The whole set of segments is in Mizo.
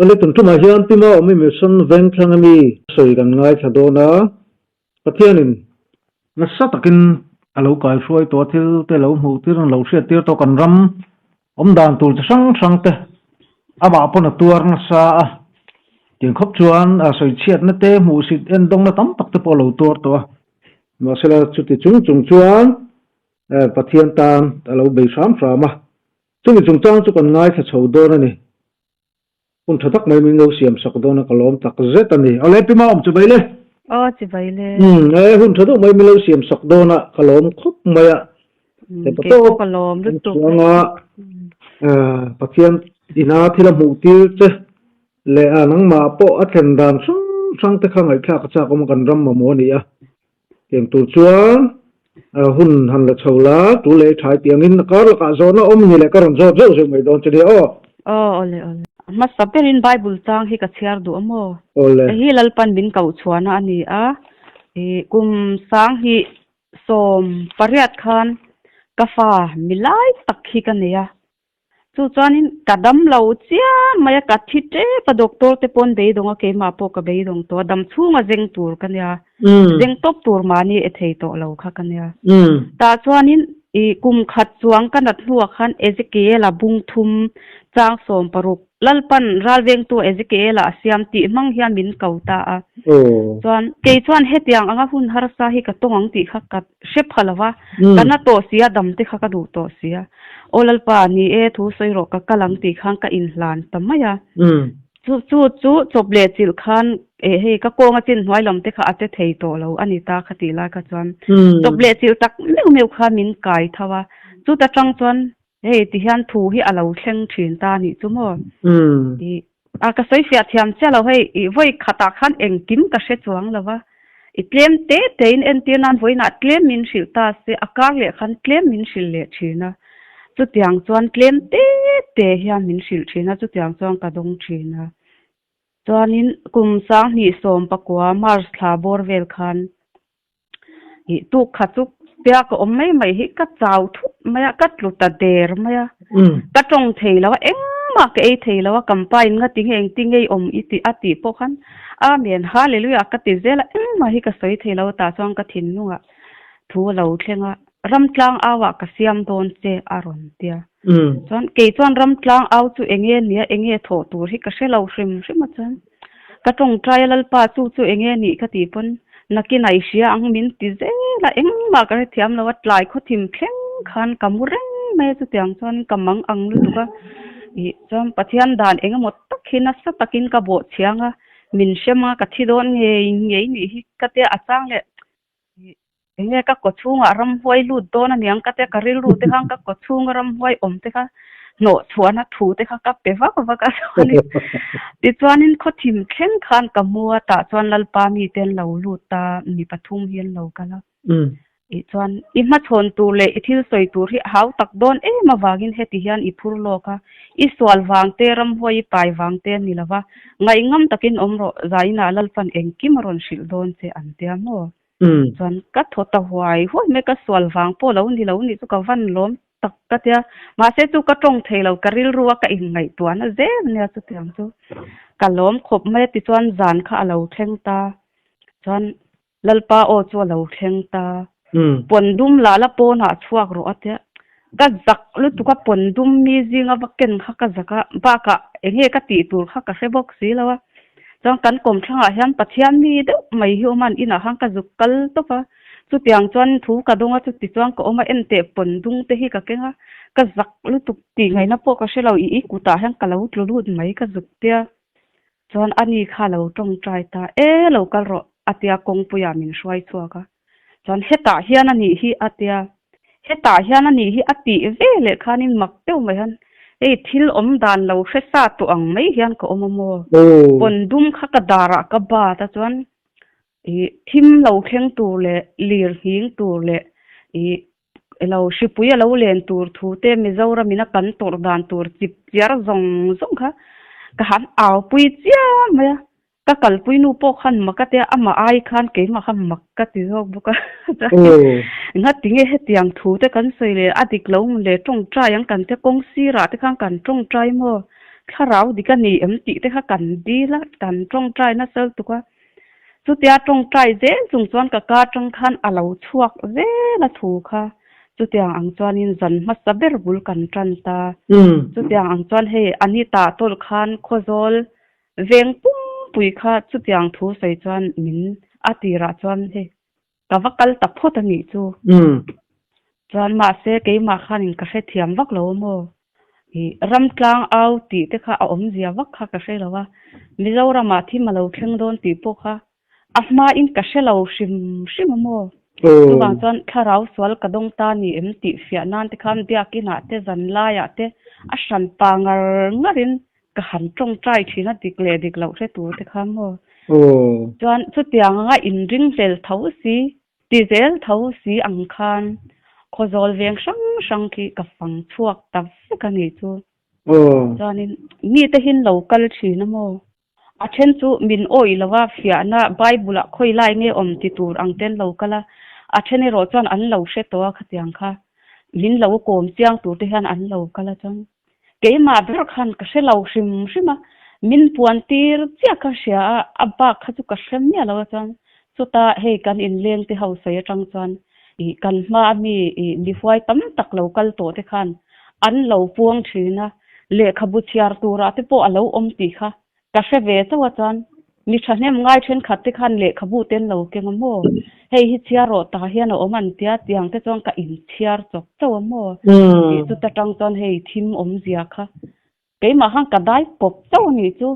Awle tun tumah hian Pi Maawmi Mission Vengthlang ami sawi kan ngaithla dawn a, Pathianin nasa takin a lo kaihruai tawh a, thil te lo hmuh tir, lo hriat tir tawh kan ram awm dan tur chi hrang hrang te amah pawn a tuar nasa a, tiang khawp chuan a sawi chhiatna te hmuhsit endawngna tam tak te pawh a lo tuar tawh a, mahsela chuti chung chung chuan Pathian tan a lo bei hram hram a, chumi chungchang chu kan ngaithla chho dawn a ni. Hun tha tak mai min lo siam sak dawn a ka lawm tak zet a ni. Awle Pi Maawm chibai le. Aw chibai le. Umm e hun tha deuh mai min lo siam sak dawn a ka lawm khawp mai a. Umm kei pawh ka lawm lutuk. Chuanga Pathian ina thil a hmuh tir che leh a nangmah pawh a thlen dan hrang hrang te kha ngaihthlak a chak awm a kan ram mamawh a ni a. Tiang tur chuan hun han la chho la, tu leh thai tiangin a kar lakah zawhna awm ni leh ka rawn zawt zeuh zeuh mai dawn che nia aw. Aw awle awle. Hmasa berin Bible chang hi ka chhiar duh a maw? Awle. Hei hi Lalpan min koh chhuahna a ni a, ih kum sang hi 18 khan ka fa milai tak hi ka nei a, Chu chuanin ka dam lo chiam mai a, ka thi tep a, doctor te pawn beidawng a, keimah pawh ka beidawng tawh a, dam chhunga zeng tur ka nia, zeng tawp tur mahni e thei tawh lo kha ka nia. Tah chuanin i kum khat chuang ka nat hnuah khan Ezekiel-a bung thum chang 16 Lalpan ralvengtu Ezekiel-a a siam tih hmang hian min ko ta a. Chuan kei chuan hetiang anga hun harsa hi ka tawng ang tih kha ka Hre pha lo va, ka na tawh si a, dam te kha ka duh tawh si a. Aw Lalpa, ni e, thu sawi rawh, ka kal ang tih khan ka inhlan ta mai a. Chu chu chu chawp leh chilh khan eh hei ka kawnga chin hnuai lam te kha a che thei tawh lo a ni ta kha tih lai kha chuan chawp leh chilh tak meuh meuh kha min kai tho a. Chuta tang chuan hei ti hian thu hi a lo thleng thin ta a nih chu maw? Tih A ka sawi fiah thiam chiah lo hei, i vawi khatah khan engkim ka hre chuang lo va, i tlem te tein entir nan vawiinah tlem min hrilh ta se, a kar leh khan tlem min hrilh leh thin a, chutiang chuan tlem te te hian min hrilh thin a, chutiang chuan ka dawng thin a. Chuanin kum 2019 March thla bawr vel khan Ih tuk kha chu tia ka awm mai mai hi ka chau thut mai a, ka tlu ta der mai a, ka tawng thei lo a, engmah ka ei thei lo a, campaign nga ti nge engtin nge i awm i tih a tih pawh khan Amen Hallelujah ka ti zel a, engmah hi ka sawi thei lo a tah chuan ka thinlungah thu a lo thleng a, ramtlang au ah ka siam dawn che a rawn tia, chuan kei chuan ramtlang au chu enge nia enge thawh tur hi ka hre lo hrim hrim a chuan. Ka tawngtai a Lalpa chu chu enge nih ka tih pawn nakin a i hria ang min ti zel a, engmah ka hrethiam lo a, tlai khawthim thleng khan ka mu reng mai a chutiang chuan ka mang ang lutuk a, ih chuan Pathian dan engemaw tak hi nasa takin ka bawh chhiang a, min hrem a ka thi dawn ngei ngei nih hi ka tia a chang leh ih enge ka kaw chhungah ramhuai lut dawn a niang ka tia ka rilru te khan ka kaw chhunga ramhuai awm te kha hnawh chhuahna thu te kha ka pe vak vak a chuanin tichuanin khawthim thleng khan ka hmu a tah chuan Lalpa mite an lo lut a mi pathum hi an lo kal a tih chuan i hmachhawn tur leh i thil sawi tur hi a hau tak dawn em avangin heti hian i phur lawk a i sual vang te ramhuai i pai vang te a ni lo va ngaihngam takin awm rawh zainah Lalpan engkim a rawn hrilh dawn che an tia maw. Chuan ka thaw ta huai huai mai, ka sual vang pawh lo ni lo nih chu ka van lawm tak ka tia. Mahse chu ka tawng thei lo, ka rilru a ka inngaihtuahna zel nia chutiang chu ka lawm khawp mai a tichuan zan kha a lo thleng ta. Chuan Lalpa aw chu a lo thleng ta. Pawn dum lah la pawnah chhuak rawh a tia. Ka zak lutuk a pawn dum mi zinga va ken kha ka zak a, bakah enge ka tih tur kha ka hre bawk si lo a. Chuan kan kawmthlangah hian Pathian mi deuh mai hi awm a, an inah khan ka zuk kal tawp a. Chutiang chuan thu ka dawng a, chuti chuan ka awm a, enteh pawn dung te hi ka keng a, ka zak lutuk tih ngaihna pawh ka hre lo, i i kutah hian ka lo tlu lut mai ka zuk tia. Chuan ani kha lo tawngtai ta, e lo kal rawh a tia kawngpuiah min hruai chhuak a. Chuan hetah hian a nih hi a tia, hetah hian a nih hi a tih ve leh khanin mak deuh mai hian hei thil awm dan lo hre sa tawh ang mai hian ka awm a maw? Pawn dum kha ka darah ka bat a chuan ih thim lo thleng tur leh lir nghing tur leh ih elo hripui a lo len tur thu te Mizoram in a kan tawrh dan tur chip chiar zawng zawng kha ka han au pui chiam mai a. Ka kalpui nu pawh khan mak a tia, amah ai khan keimah kha mak ka ti zawk bawk a. Ngati nge hetiang thu te kan sawi leh a dik lo le tawngtai ang kan tia kawng sirah te khan kan tawngtai maw? Thlarau dik a ni em tih te kha kan dil a, kan tawngtai nasa lutuk a. Chutia tawngtai zel chung chuan ka ka atang khan a lo chhuak zel a thu kha. Chutiang ang chuanin zan hmasa ber bul kan tan ta. Chutiang ang chuan hei Anita tawlh khan Khawzawl Veng pumpui kha chutiang thu sawi chuan min a tirah chuan hei ka va kal ta phawt a nih chu. Chuan mahse keimah khanin ka hrethiam vak lo a maw? Ih ramtlang au tih te kha a awmzia vak kha ka hre lo a, Mizoramah thim a lo thleng dawn tih pawh kha A hmain ka hre lo hrim hrim a maw? Chuvang chuan thlarau sual ka dawng ta ni em tih fiah nan te khan biakinah te zanlaiah te a hran pa ngar ngarin ka han tawngtai thin a dik leh dik loh hre tur te kha maw? Chuan chutiang anga inringhlel tho si, ti zel tho si ang khan Khawzawl veng hrang hrang khi ka fang chhuak ta vek a nih chu. Chuanin mite hi an lo kal thin a maw? A then chu min awih lo a, fiahna Bible ah khawi lai nge awm ti tur ang ten lo kal a, a then erawh chuan an lo hre tawh a khatiang kha min lo kawm chiang tur te hian an lo kal a chuan keimah ber khan ka hre lo hrim hrim a, min puan tir chiah kha hria a, a bak kha chu ka hre miah lo a chuan chuta hei kan inleng te ho sawi atang chuan ih kan hma a mi ih mi huai tam tak lo kal tawh te khan an lo puang thin a, Lehkhabu chhiar turah te pawh a lo awm tih kha ka hre ve chauh a chuan mi thahnem ngai thenkhat te khan lehkhabu te an lo keng a maw? Hei hi chhiar rawh tah hian a awm an tia tiang te chuan ka inchhiar chawp chauh a maw? Tih chu ta tang chuan hei thim awmzia kha keimah khan ka dai pawp chauh a nih chu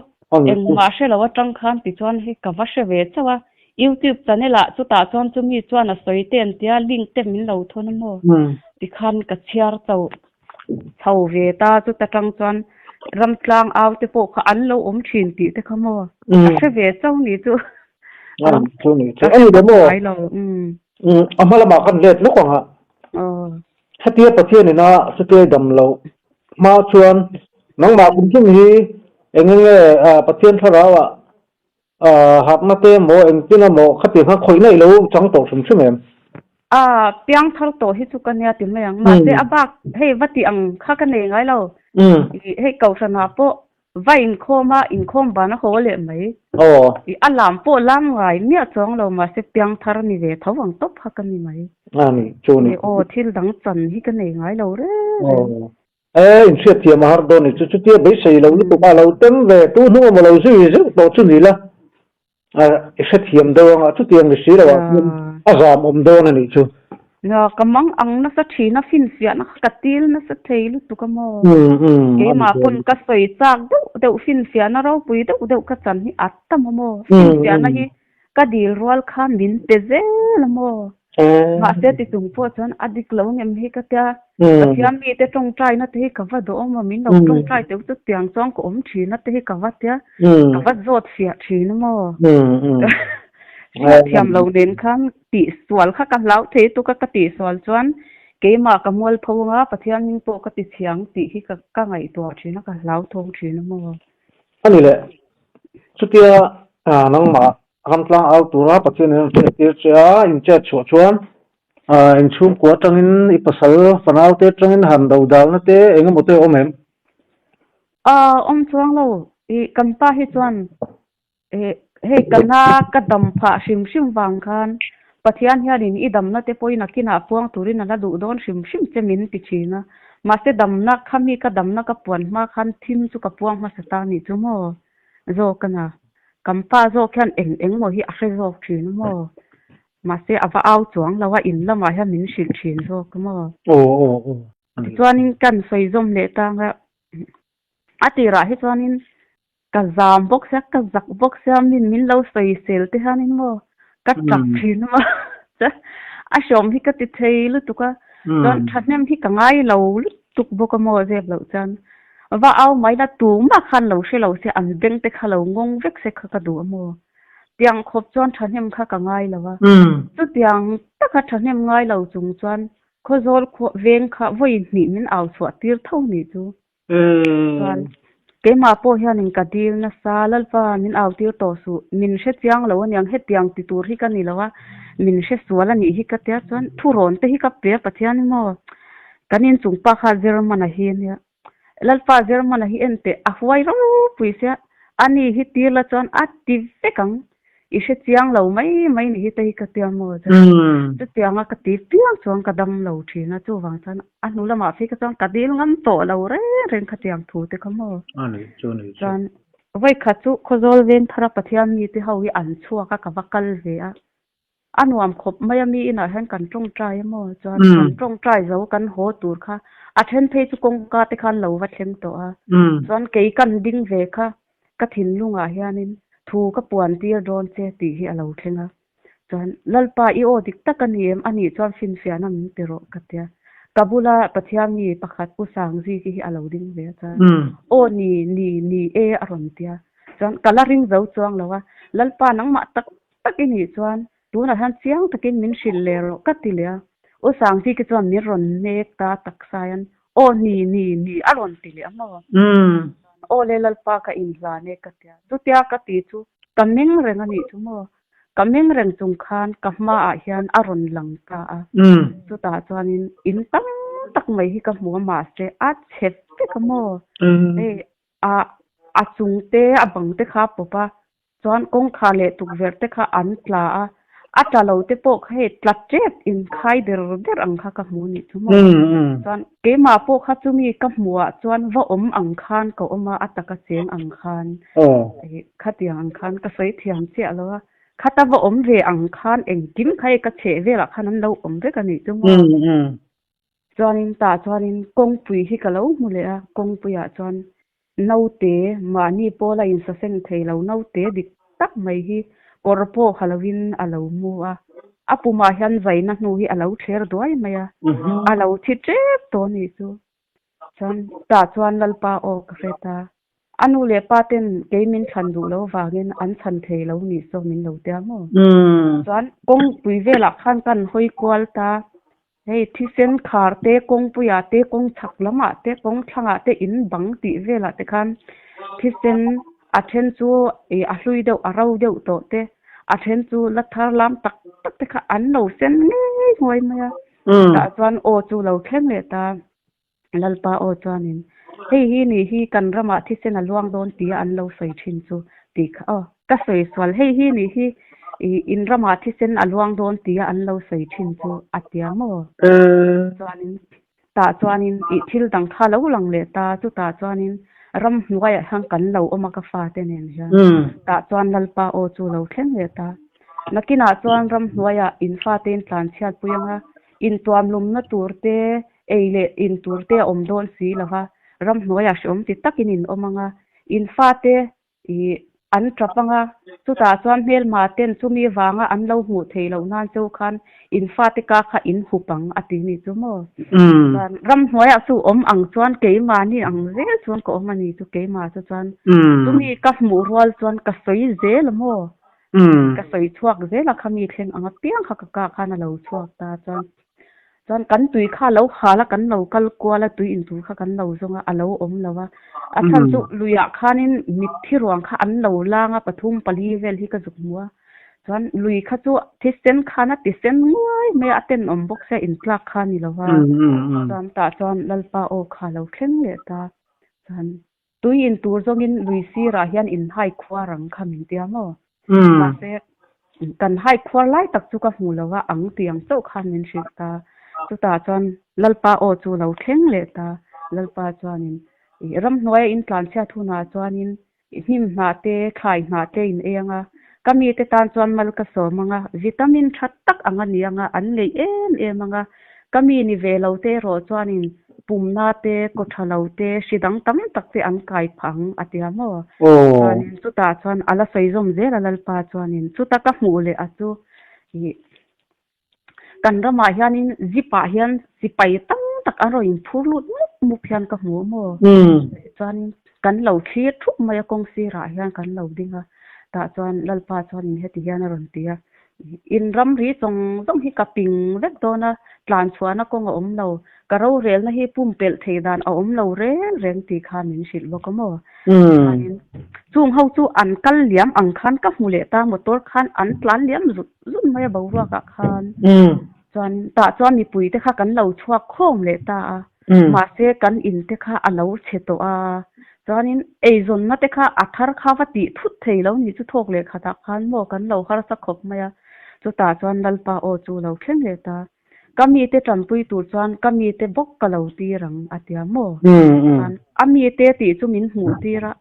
engmah hre lo atang khan tichuan hei ka va hre ve chauh a YouTube channel ah chutah chuan chumi chuan a sawi te an tia link te min lo thawn a maw? Tikhan ka chhiar chauh. Chho ve ta chuta tang chuan ramtlang au te pawh kha an lo awm thin tih te kha maw ka hre ve chauh ni chu. Chu ni chu ani le maw a hma lamah khan let lawk ang a hetia Pathian ina chutia dam loh hma chuan nangmah kum thleng hi eng enge Pathian thlarau ah Harhna te emaw engtin emaw khatiang kha khawih naih lo chang tawh hrim hrim em? A, piang thar tawh hi chu ka nia ti mai ang. Mahse a bak hei va tih ang kha ka nei ngai lo. Hei Kohhranah pawh va inkhawm a, inkhawm van a haw leh mai. I a lam pawh lam ngai miah chuang lo mahse piang thar ni ve tho ang tawp kha ka ni mai. A ni, chu ni. Aw, thil dang chan hi ka nei ngai lo reng reng. E, inhriatthiam a har dawn ni chu chutia beisei lo lutuk a lo tem ve tu hnung emaw lo zui zeuh tawh chu ni la, a i hrethiam deuh anga chutiang ni si lo ah chuan a zam awm dawn a nih chu. Nia, ka mang ang nasa thin a, finfiahna kha ka til nasa thei lutuk a maw? Keimah pawn ka sawi chak deuh deuh finfiahna ropui deuh deuh ka chan hi a tam a maw? Finfiahna hi Ka dil rual kha min pe zel a maw? Mahse ti chung pawh chuan a dik lo ngem hi ka tia. Pathian mite tawngtaina te hi ka va duh awm a, min lo tawngtai teuh chu tiang chuan ka awm thin a te hi ka va tia, ka va zawt fiah thin a maw? Hriatthiam lo nen khan tihsual kha ka hlau thei tuk a, ka tihsual chuan keimah ka mualpho anga Pathian hming pawh ka ti chhiang tih hi ka ngaihtuah thin a, ka hlauthawng thin a maw? A ni le, chutia nangmah ramtlang au tura Pathian in a hriat tir che a, in chet chhuah chuan inchhungkua atangin i pasal fanau te atangin han do dalna te eng emaw te a awm em? Awm chuang lo, i kan pa hi chuan Hei ka na ka dam phah hrim hrim vang khan Pathian hianin i damna te pawhin a kinah puang turin a la duh dawn hrim hrim che min ti thin a. Mahse damna kha mi ka damna ka puan hma khan thim chu ka puang hmasa ta nih chu maw? Zawk a na. Kan pa zawk hian eng eng maw hi a hre zawk thin a maw? Mahse a va au chuang lo a, in lamah hian min hrilh thin zawk a maw? Tichuanin kan sawi zawm leh tang a, a tirah hi chuanin Ka zam bawk sia, ka zak bawk sia, min min lo sawi sel te hianin maw ka tap thin a maw a hrawm hi ka ti thei lutuk a, chuan thahnem hi ka ngai lo lutuk bawk a maw zep loh chuan va au mai la tumah khan lo hre lo se an beng te kha lo ngawng vek se kha ka duh a maw tiang khawp chuan thahnem kha ka ngai lo a, chutiang taka thahnem ngai lo chung chuan Khawzawl veng kha vawi hnih min au chhuah tir tho nih chu. Chuan. Keimah pawh hianin ka dil nasa, Lalpa min au tir tawh suh, min hre chiang lo aniang, hetiang ti tur hi ka ni lo a, min hre sual a nih hi ka tia chuan thurawn te hi ka pe a Pathian hi maw kan inchung pa kha Zirmana hi ania, Lalpa Zirmana hi en teh a huai ropui sia, ani hi tir la chuan a ti vek ang. I hre chiang lo mai mai ni hi te hi ka tia maw chuan chutianga ka ti piang chuan ka dam lo thin a, chuvang chuan a hnu lamah phei kha chuan ka dil ngam tawh lo reng reng khatiang thu te kha maw. Chuan vawikhat chu Khawzawl Vengthara Pathian mite ho hi an chhuak a, ka va kal ve a, a nuam khawp mai a mi inah hian kan tawngtai a maw chuan kan tawngtai zo kan haw tur kha a then phei chu kawngka te khan lo va thleng tawh a, chuan kei kan ding ve kha Ka thinlungah hianin thu ka puan tir dawn che tih hi a lo thleng a. Chuan, Lalpa, i aw dik tak a ni em? Anih chuan finfiahna min ti rawh, ka ti a. Ka bula Pathian mi pakhat Pu Sangziki hi a lo ding ve a chuan, Aw ni, ni, ni e a rawn ti a. Chuan, ka la ring zo chuang lo a, Lalpa nangmah tak tak i nih chuan tunah hian chiang takin min hrilh leh rawh, ka ti leh a. U Sangziki chuan min rawn nek ta taksa hian, Aw ni, ni, ni a rawn ti leh a maw? Aw le Lalpa ka inhlan e ka tia. Chutia ka ti chu ka meng reng a nih chu maw? Ka meng reng chung khan ka hmaah hian a rawn lang ta a. Chutah chuanin in tam tak mai hi ka hmu a mahse a chhe vek a maw? Hei a a chung te a bang te kha a pawp a, Chuan kawngkhar leh tukverh te kha an tla a, a tla lo te pawh kha hei tla tep in khai der der ang kha ka hmu nih chu maw. Chuan keimah pawh kha chumi ka hmuh ah chuan va awm ang khan ka awm a, a taka cheng ang khan khatiang ang khan ka sawi thiam chiah lo a, khata va awm ve ang khan engkim kha hei ka chheh velah khan an lo awm vek a nih chu maw. Chuanin tah chuanin kawngpui hi ka lo hmu leh a, kawngpuiah chuan naute mahni pawla insaseng thei lo naute dik tak mai hi kawr pawh ha lovin a lo mu a, a pumah hian vaina hnu hi a lo thler duai mai a, a lo thi tep tawh a nih chu. Chuan tah chuan Lalpa aw ka hre ta. A nu leh pa ten kei min chhan duh lo vangin an chhan thei lo nih saw min lo tia maw? Chuan kawngpui velah khan kan hawi kual ta. Hei thisen khar te, kawngpuiah te, kawng chhak lamah te, kawng thlangah te, in bang tih velah te khan thisen a then chu ih a hlui deuh a ro deuh tawh te, a then chu la thar lam tak tak te kha an lo sen ngei ngawih mai a. Tah chuan aw chu lo thleng leh ta. Lalpa aw chuanin, Hei hi nih hi kan ramah thisen a luang dawn tia an lo sawi thin chu tih kha aw. Ka sawi sual, hei hi nih hi in ramah thisen a luang dawn tia an lo sawi thin chu a tia maw? Chuanin tah chuanin ih thil dang kha lo lang leh ta, chutah chuanin ramhnuaiah hian kan lo awm a ka fate nen hian. Tah chuan Lalpa aw chu lo thleng leh ta. Nakinah chuan ramhnuaiah in fate in tlanchhiatpui ang a, intuamlumna tur te, Ei leh in tur te a awm dawn si lo va, ramhnuaiah hreawm ti takin in awm ang a, in fate ih an tap ang a, chutah chuan hmelma ten chumi vanga an lo hmuh theih loh nan cheu khan in fate ka kha in hup ang a ti ni chu maw? Chuan ramhnuaiah chu awm ang chuan keimahni ang zel chuan ka awm a ni chu keimah chu chuan chumi ka hmuh rual chuan ka sawi zel a maw? Ka sawi chhuak zel a khami thleng ang apiang kha ka kah khan a lo chhuak ta chuan Chuan kan tui kha a lo hal a, kan lo kal kual a, tui intur kha kan lo zawng a, a lo awm lo a. A chhan chu luiah khanin mitthi ruang kha an lo lang a, pathum pali vel hi ka zuk hmu a. Chuan lui kha chu thisen khan a tisen nguai mai a, a tenawm bawk sia intlak kha a ni lo va. Chuan tah chuan Lalpa aw kha a lo thleng leh ta. Chuan tui intur zawngin lui sirah hian inhai khuar ang kha min tia maw? Mahse, kan hai khuar lai tak chu ka hmu lo a, ang tih ang chauh khan min hrilh ta. Chutah chuan Lalpa aw chu lo thleng leh ta. Lalpa chuanin ih ramhnuaia in tlanchhiat hunah chuanin ih hnim hnah te, thlai hnah te in ei ang a, ka mite tan chuan mal ka sawm ang a, vitamin tha tak ang a ni ang a, an ngeih em em ang a, ka mi ni ve lo te erawh chuanin pumna te, kaw tha lo te, hri dang tam tak te an kai phah ang a tia maw? Chuanin chutah chuan a la sawi zawm zel a Lalpa chuanin chuta ka hmuh leh a chu ih kan ramah hianin zip ah hian sipai tam tak an rawn inphur lut mup mup hian ka hmu a maw? Chuanin kan lo thlir thup mai a kawng sirah hian kan lo ding a, tah chuan Lalpa chuanin heti hian a rawn ti a. In ramri zawng zawng hi ka ping vek dawn a, tlan chhuahna kawng a awm lo. Ka rorelna hi pumpelh thei dan a awm lo reng reng tih kha min hrilh bawk a maw? Chuanin chung ho chu an kal liam ang khan ka hmu leh ta, motor khan an tlan liam zut zut mai a boruakah khan. Chuan tah chuan mipui te kha kan lo chhuak khawm leh ta a, mahse kan in te kha a lo chhe tawh a, chuanin eizawnna te kha a thar kha va tih thut thei lo ni chu thawk leh khatah khan maw kan lo harsa khawp mai a, chutah chuan Lalpa aw chu lo thleng leh ta. Ka mite tanpui tur chuan ka mite bawk ka lo tir ang a tia maw? Chuan a mite tih chu min hmuh tir a,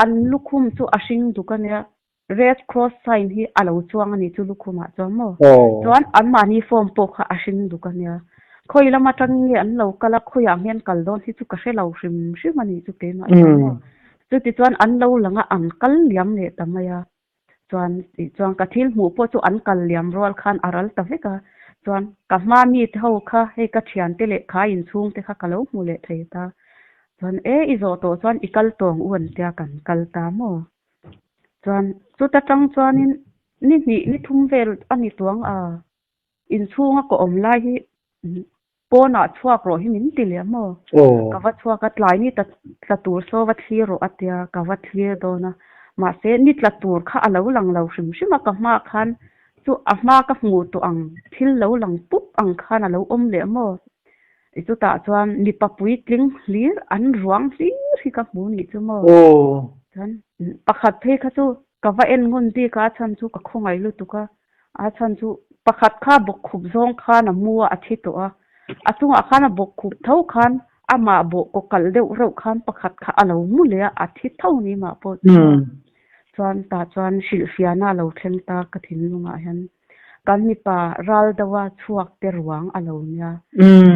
an lukhum chu a hring duk a nia, Red Cross sign hi a lo chuang a ni chu lukhumah chuan maw? Chuan anmahni form pawh kha a hring duk a nia. Khawi lam atang nge an lo kal a, khawiah hian kal dawn hi chu ka hre lo hrim hrim a ni chu keimah chuan maw? Chutichuan an lo lang a, an kal liam leh ta mai a. Chuan tih chuan ka thil hmuh pawh chu an kal liam rual khan a ral ta vek a, chuan ka hma mite ho kha hei ka thiante leh kha inchhung te kha ka lo hmu leh thei ta. Chuan e i zawh tawh chuan i kal tawng u an tia kan kal ta maw? Chuan chuta tang chuanin ni hnih ni thum vel a ni tuang a, inchhunga ka awm lai hi Pawnah chhuak rawh hi min ti leh maw? Ka va chhuak a, tlai ni tla tur saw va thlir rawh a tia, ka va thlir dawn a. Mahse, ni tla tur kha a lo lang lo hrim hrim a, ka hmaah khan chu a hma ka hmuh tawh ang thil lo lang pup ang khan a lo awm leh maw? I chutah chuan mipa puitling hlir an ruang hlir hi ka hmu nih chu maw? Chuan pakhat phei kha chu ka va en ngun bik a, a chhan chu ka khawngaih lutuk a, A chhan chu pakhat kha bawkkhup zawng khan a mu a, a thi tawh a. A chungah khan a bawkkhup tho khan amah bawh kaw kalh deuh reuh khan pakhat kha a lo mu leh a, a thi tho ni mah pawh chu. Chuan tah chuan hrilhfiahna a lo thleng ta ka thinlungah hian kan mipa ral deuha chhuak te ruang a lo nia.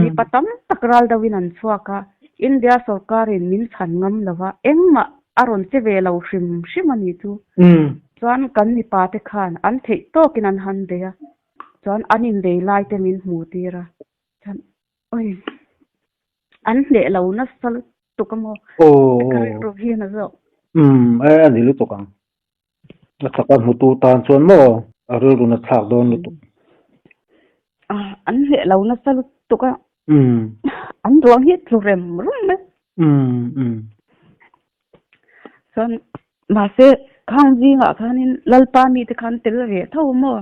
Mipa tam tak ral deuhin an chhuak a, India sorkarin min chhan ngam lo va, engmah a rawn che ve lo hrim hrim a ni chu. Chuan kan mipa te khan an theih tawkin an han bei a, chuan an inbei lai te min hmuh tir a, chuan oi an hneh lo nasa lutuk a maw ka rilru hian a zawk. Umm e a ni lutuk ang. A chak a hmutu tan chuan maw a rilru na thlak dawn lutuk. An hneh lo nasa lutuk a, an ruang hi tlu rem rum e. Umm umm. Chuan mahse khang zingah khanin Lalpa mite khan tel ve tho maw?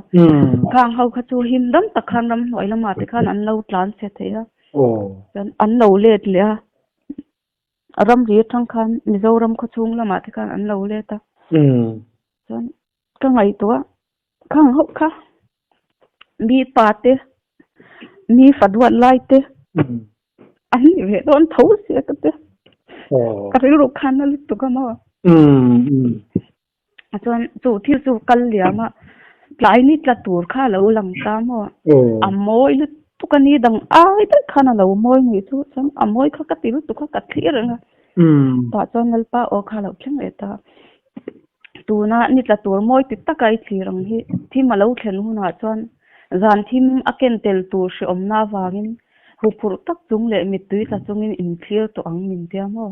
Khang ho kha chu him dam tak khan ramhnuai lamah te khan an lo tlan chhe thei a. Chuan an lo let leh a. Ramri atang khan Mizoram khawchhung lamah te khan an lo let a. Chuan ka ngaihtuah khang ho kha mi pa te mi fa duat lai te an ni ve dawn tho sia ka ti. Ka rilru khan a lutuk a maw. Chuan chu thil chu kal liam a tlai ni tla tur kha a lo lang ta maw. A mawi lutuk a ni dang ai daih khan a lo mawi ni chu chuan a mawi kha ka ti lutuk a ka thlir reng a. Tah chuan Lalpa aw kha a lo thleng leh ta. Tuna ni tla tur mawi ti taka i thlir ang hi thim a lo thlen hunah chuan zan thim a ken tel tur hrehawmna avangin huphurh tak chung leh mittui tla chungin inthlir tawh ang min tia maw?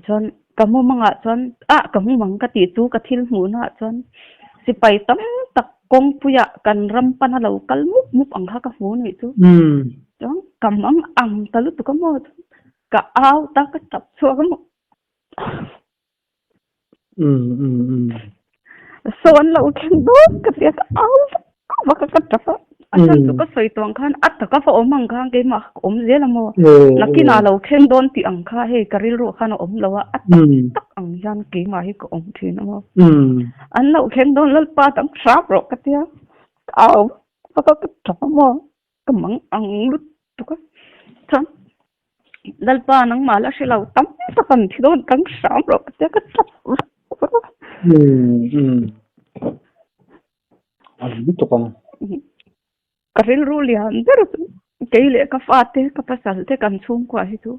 Chuan ka mumangah chuan ah ka mumang ka tih chu ka thil hmuhnaah chuan sipai tam tak kawngpuiah kan ram pana lo kal mup mup ang kha ka hmu anih chu. Chuan ka mang ang ta lutuk a maw? Ka au ta ka tap chhuak a maw? Saw an lo thleng dawn ka ti a ka au vak vak a ka tap a a chhan chu ka sawi tawh ang khan a taka va awm ang khan keimah kha ka awm zel a maw nakinah lo thleng dawn tih ang kha hei ka rilru ah khan a awm lo a a tak tak ang hian keimah hi ka awm thin a maw an lo thleng dawn lalpa dang hrap rawh ka tia ka au vak vak a ka tap a maw ka mang ang lutuk a chuan Lalpa nangmah la hre lo tam tak an thi dawn kan hram rawh ka tia ka tap vak vak a. A lutuk ang. Ka rilru lian ber chu kei leh ka fate ka pasal te kan chhungkua hi chu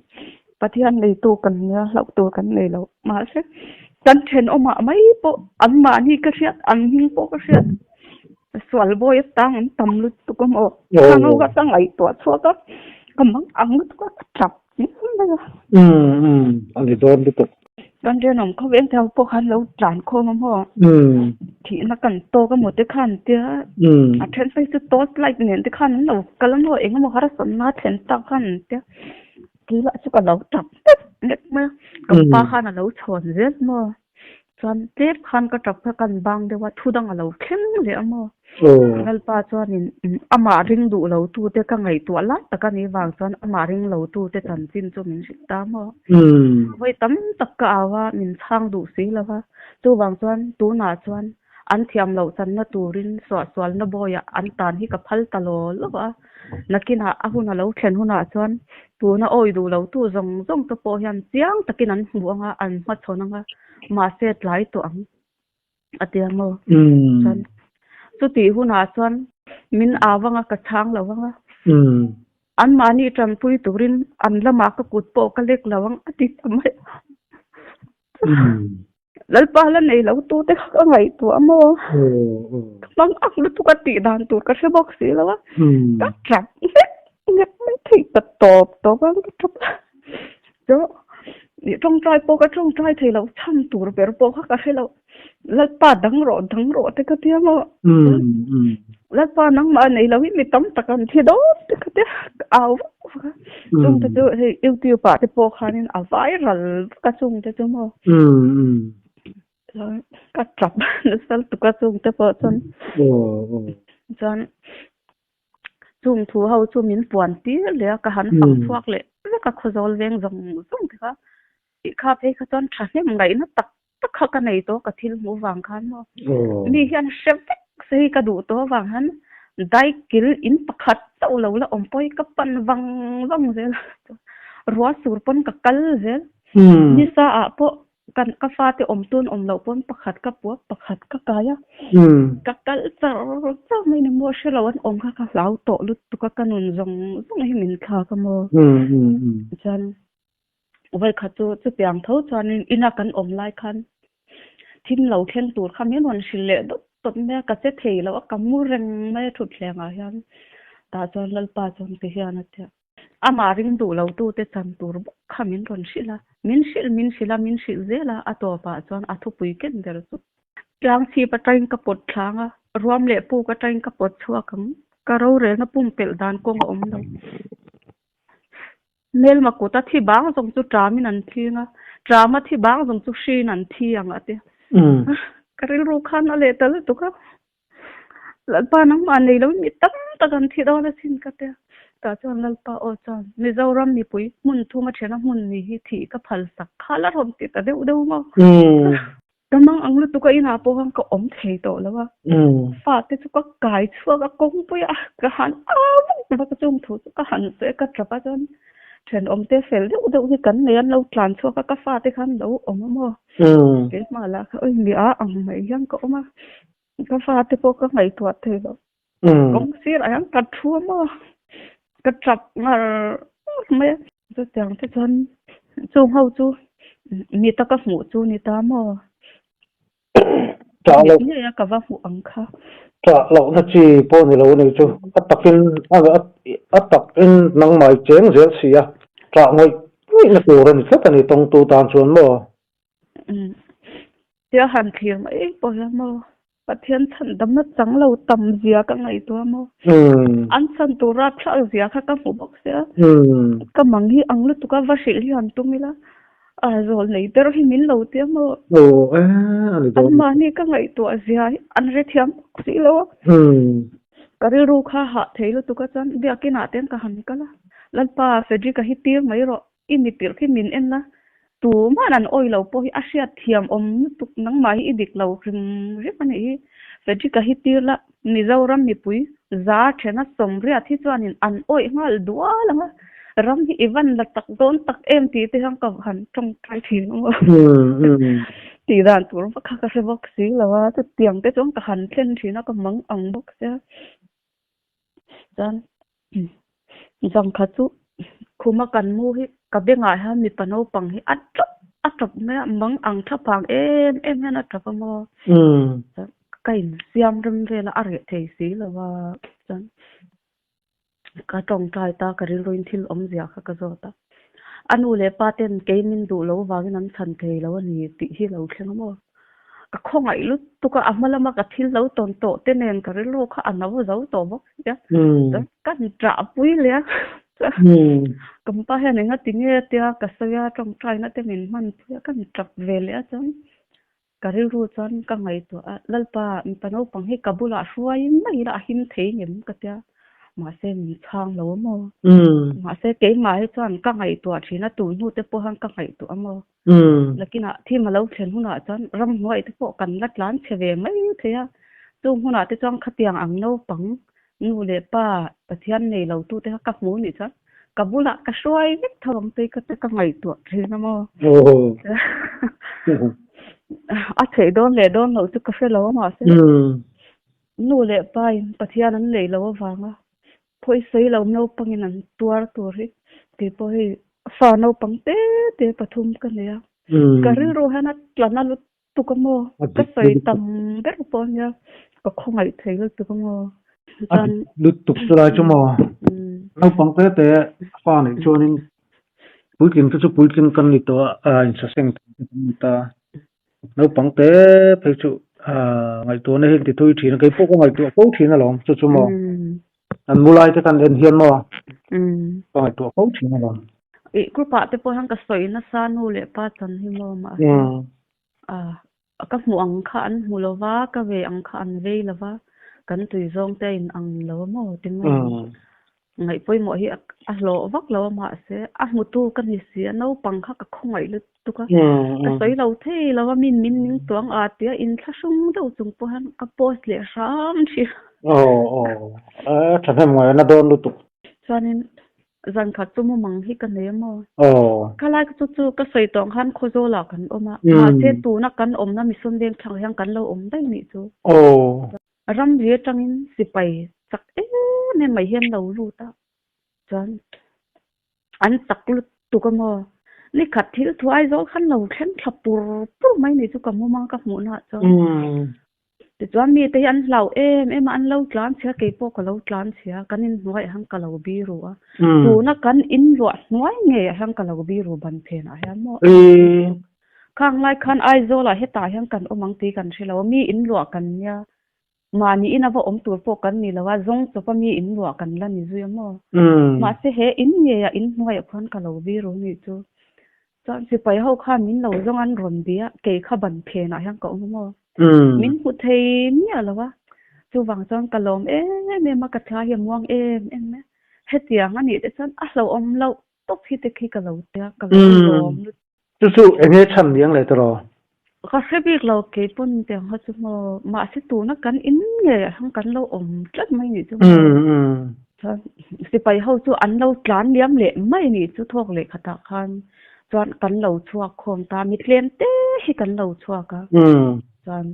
Pathian neitu kan nia hlauh tur kan nei lo mahse kan thenawmah mai pawh anmahni ka hriat an hming pawh ka hriat Sual bawi atang an tam lutuk a maw? Ka ngo ka ka ngaihtuah chhuak a, ka mang ang lutuk a, ka tap chiam mai a. Umm umm, a ni dawn lutuk. Kan rinawm kho veng te pawh khan lo tlan khawm a maw? Thihna kan tawk a maw te khan tia a then phei chu torch light nen te khan an lo kal a maw eng emaw harsatna a thlen tak khan an tia kei lah chu ka lo tap nek nek mai a ka pa khan a lo chhawn zel maw? Chuan tlem khan ka tap kha kan bang deuh a thu dang a lo thleng leh a maw? Lalpa chuanin amah ring duh lo tute ka ngaihtuah lai tak a nih vang chuan amah ring lo tute chanchin chu min hrilh ta maw? Vawi tam tak ka au a, min chhang duh si lo va. Chuvang chuan tunah chuan an thiam loh channa turin suahsualna bawiah an tan hi ka phal ta law law a. Nakinah a hun a lo thlen hunah chuan tuna awi duh lo tu zawng zawng te pawh hian chiang takin an hmu ang a, an hmachhawn ang a, mahse tlai tawh ang a ti ang aw. Chuan chutih hunah chuan min au ang a, ka chhang lo ang a, anmahni tanpui turin an lamah ka kut pawh ka lek lo ang a ti ta mai a. Lalpa la nei lo tu te kha ka ngaihtuah maw? Ka hmang ang lutuk a tih dan tur ka hre bawk si lo a. Ka tap nek nek mai thei ta tawp tawp a ka tap a. Chu tawngtai pawh ka tawngtai thei lo chhan tur ber pawh kha ka hre lo. Lalpa dang rawh dang rawh te ka tia maw? Lalpa nangmah nei lo hi mi tam tak an thi dawn te ka tia ka au vak vak a. Chung te chu hei YouTube ah te pawh khanin a viral vak a chung te chu maw. Chuan ka tap nasa lutuk a chung te pawh chuan. Chuan chung thu ho chu min puan tir leh a ka han fang chhuak leh vek a khawzawl veng zawng zawng te kha. Tih kha phei kha chuan thahnem ngaihna tak tak kha ka nei tawh ka thil hmuh vang khan maw. Mi hian hre vek se hi ka duh tawh avang hian daikil in pakhat chauh lo la awm pawh hi ka pan vang vang zel a, ruah sur pawn ka kal zel. Nisa ah pawh kan ka fate awm tun awm loh pawn pakhat ka puak pakhat ka kai a, ka kal char char mai ni maw hre lo an awm kha ka hlau tawh lutuk a ka nun zawng zawng hi min thlak a maw. Chuan Vawikhat chu chutiang tho chuanin ina kan awm lai khan thim lo thleng tur kha min rawn hrilh leh dawt dawt mai a, ka che thei lo a, ka mu reng mai a thutthlengah hian. Tah chuan Lalpa chuan ti hian a ti a. Amah ring duh lo tute chan tur bawk kha min rawn hrilh a, min hrilh min hrilh a, min hrilh zel a, a tawpah chuan a thupui ken ber chu. Tlang chhip atangin ka pawt thlang a, ruam leh puk atangin ka pawt chhuak ang, ka rorelna pumpelh dan kawng a awm lo. Hmelma kut a thi bang zawng chu ṭamin an thling a, ṭama thi bang zawng chu hriin an thi ang a ti. Ka rilru khan a leh ta lutuk a, Lalpa nangmah nei loin mi tam tak an thi dawn asin ka ti a. Tah chuan Lalpa aw chuan Mizoram mipui hmun thum a ṭhen a hmun ni hi thih ka phal sak kha la rawn ti ta deuh deuh maw. Ka mang ang lutuk a inah pawh khan ka awm thei tawh lo a, fate chu ka kai chhuak a kawngpui a ka han au vak vak a chung thu chu ka han sawi a ka tap a chuan thenawm te fel deuh deuh hi kan nei an lo tlan chhuak a ka fate khan lo awm a maw keimah lah kha ui mi a ang mai hian ka awm a ka fate pawh ka ngaihtuah thei lo kawng sirah hian ka thu a maw ka tap ngar ngar mai a chutiang te chuan chung ho chu mi taka hmuh chu ni ta maw Ṭah loh ngei a ka va hmuh ang kha ṭah lohna chi pawh ni lo a ni chu a takin a takin nangmah i cheng zel si a ṭah ngawih ngawihna tur a ni tlat a ni tawngtu tan chuan maw. Tia han thlir mai pawh hian maw Pathian chhan damna chang lo tam zia ka ngaihtuah maw an chhan tur rapthlak zia kha ka hmu bawk sia ka mang hi ang lutuk a va hrilh hi han tum ila a zawl nei ber hi min lo tia maw anmahni ka ngaihtuah zia hi an hrethiam bawk si lo a ka rilru kha hah thei lutuk a chuan biakinah te ka han kal a Lalpa Frederick-a hi tir mai rawh. I mi tirh khi min en a, tuman an awi lo pawh hi a hriat thiam awm lutuk, nangmah hi i dik lo hrim hrim a nih hi. Frederick-a hi tir la, Mizoram mipui za thena sawmriat hi chuanin an awih nghal dual ang a, ram hi i van la tak dawn tak em tih te hian ka han tawngtai thin ang aw. Tih dan tur vak kha ka hre bawk si lo a, chutiang te chuan ka han thlen thin a, ka mang ang bawk sia. Chuan Zangkhat chu khuma kan mu hi ka bengah hian mipa naupang hi a tap a tap mai a, mang ang thapang em em hian a tap a maw. Ka insiam rem vel a, a reh thei si lo a, chuan ka tawngtai ta ka rilruin thil awmzia kha ka zawt a. A nu leh pa ten kei min duh lo vangin an chhan thei lo a ni tih hi lo thleng a maw? Ka khawngaih lutuk a, a hma lama ka thil lo tawn tawh te nen ka rilru kha a no zo tawh bawk sia. Chuan ka ni ṭah pui leh a. Ka pa hian enga ti nge tia ka sawi a, ṭawngṭaina te min hman pui a, ka ni ṭap ve leh a chuan ka rilru chuan ka ngaihtuah a, Lalpa mipa naupang hi ka bulah hruai mai ila a him thei ngem ka tia, mahse min chhang lo a maw? Mahse keimah hi chuan ka ngaihtuah ṭhin a, tun hnu te pawh hian ka ngaihtuah a maw? Nakinah thim a lo thlen hunah chuan ramhnuai te pawh kan la tlan chhe ve mai thei a, chung hunah te chuan khatiang ang naupang nu leh pa Pathian nei lo tute kha ka hmu nih chuan ka bulah ka hruai vek tho ang tei ka ka ngaihtuah thin a maw. A theih dawn leh dawn loh chu ka hre lo a mahse nu leh pa in Pathian an nei lo avanga Phawi sawi lo naupangin an tuar tur hi keipawh hei fa naupang te te pathum ka nei a, ka rilru hian a tla na lutuk a maw, ka sawi tam ber pawh ania ka khawngaih thei lutuk a maw. A dik lutuk chu lai chu maw, naupang te te fa neih chuanin puitling te chu puitling kan ni tawh a, insaseng thei te kan ni ta. Naupang te phei chu ngaihtuahna hi an ti thui thin a, keipawh ka ngaihtuah fo thin alawm chu chu maw. An mu lai te kan en hian maw ka ngaihtuah fo thin alawm. Ih group ah te pawh hian ka sawi nasa nu leh pa chan hi maw mahse ka hmuh ang kha an hmu lo va, ka ve ang kha an vei lo va, kan tui zawng te a in ang lo a maw ti mai. Ngaih pawimawh hi a hlawh vak lo a mahse a hmutu ka ni si a, naupang kha ka khawngaih lutuk a, ka sawi lo thei lo a, min min ning tuang a tia inthlahrung deuh chung pawh hian ka post leh hram thin. Aw aw a thahnem ngaihna dawn lutuk. Chuanin zan khat chu mumang hi ka nei a maw? Aw. Khalai chu chu ka sawi tawh ang khan Khawzawlah kan awm a, mahse tuna kan awmna Mission Vengthlang hian kan lo awm daih nih chu. Aw. Ramri atangin sipai chak em em mai hian lo lut a, chuan an chak lutuk a maw? Ni khat thil thuai zawl khan lo thleng thla pur pur mai ni chu ka hmu mang ka hmuh na ah chuan. Tichuan mite hi an hlau em em a, an lo tlan chhia, keipawh ka lo tlan chhia, kan inhnuai ah hian ka lo biru a, tuna kan inluah hnuai ngei ah hian ka lo biru ban phen ah hian maw? Khang lai khan Aizawlah hetah hian kan awm ang tih kan hre lo a, mi in luah kan nia, mahni in a va awm tur pawh kan ni lo a, zawng chawp a mi in luah kan la ni zui a maw? Mahse he in ngeiah in hnuaiah khuan ka lo vi ru nih chu. Chuan sipai ho khan min lo zawng an rawn bi a, kei kha ban phenah hian ka awm a maw? Min hmu thei miah lo a, chuvang chuan ka lawm em em a, ka thla hi a muang em em a, hetiang a nih te chuan a hlauhawm loh tawp hi te khi ka lo tia, ka lo lawm lutuk. Chu chu eng nge chhan ni ang le tiraw? Ka hre bik lo kei pawn tiang kha chu maw, mahse tuna kan in ngei ah hian kan lo awm tlat mai nih chu maw. Chuan sipai ho chu an lo tlan liam leh mai nih chu thawk leh khatah khan chuan kan lo chhuak khawm ta, mi tlem te hi kan lo chhuak a. Chuan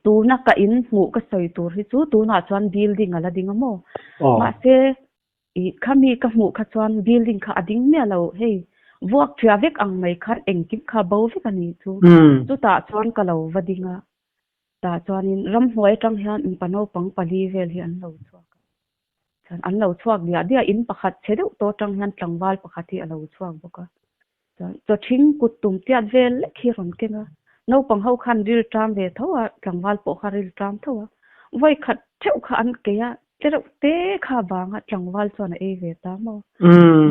tuna ka in hmuh ka sawi tur hi chu tunah chuan building a la ding a maw, mahse Ih, khami ka hmuh kha chuan building kha a ding miah lo, hei vuak ṭhia vek ang mai khan engkim kha bo vek a nih chu. Chutah chuan ka lo va ding a, tah chuanin ramhnuai aṭang hian mipa naupang pali vel hi an lo chhuak a, chuan an lo chhuak diah diah, in pakhat chhe deuh tawh aṭang hian tlangval pakhat hi a lo chhuak bawk a, chuan chawṭhing kut tum tiat vel lek hi a rawn keng a, naupang ho khan ril ṭam ve tho a, tlangval pawh kha ril ṭam tho a, vawi khat ṭheuh kha an kei a, Che reuh te kha vanga tlangval chuan a ei ve ta maw?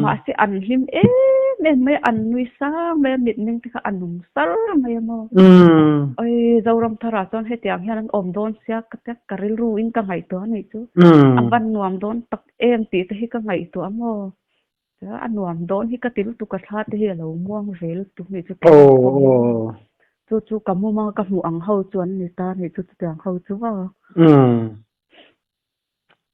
Mahse an hlim em em mai a, an nui sang mai a, mitmeng te kha a nung sar mai a maw? Oi, Zoram tharah chuan hetiang hian an awm dawn sia ka tia ka rilru in ka ngaihtuah a nih chu. A van nuam dawn tak em tih te hi ka ngaihtuah a maw? A nuam dawn hi ka ti lutuk a thla te hi a lo muang ve lutuk nih chu chu chu ka muma ka hmuh ang ho chu an ni ta nih chu chutiang ho chu va.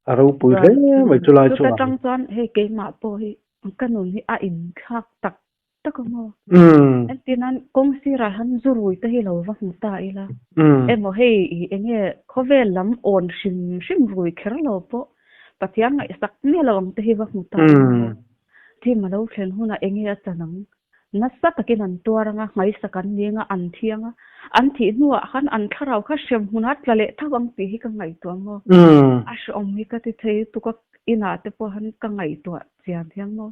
A ropui hle mai chu lai chuan. Chuta tang chuan hei keimah pawh hi ka nun hi a inthlak tak tak a maw. Entir nan kawng sirah hian zu rui te hi lo va hmu ta ila. Emaw hei enge khawvel lam awn hrim hrim rui kher lo pawh Pathian ngaihsak miah lo ang te hi va hmu ta ila maw. Thim a lo thlen hunah enge a chan ang. Nasa takin an tuar anga, hmaisak an ni anga, an thi anga, an thih hnuah khan an thlarau kha hrem hmunah tla leh tho ang tih hi ka ngaihtuah maw? A hrehawm hi ka ti thei lutuk a, inah te pawh han ka ngaihtuah chian hian maw?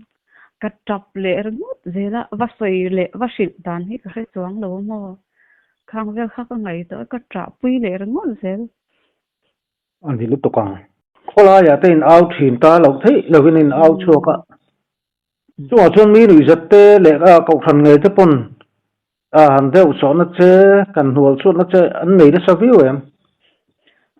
Ka tap leh ringawt zel a, va sawi leh va hrilh dan hi ka hre chuang lo a maw? Khang vel kha ka ngaihtuah a, ka ṭahpui leh ringawt zel. A ni lutuk ang. Khawlaiah te in au thin ta loh theih lovin in au chhuak a. Chungah chuan mi nuihzat te leh kohhran ngei te pawn han deuh sawhna che, kan hnual chhuatna che an nei nasa viau em?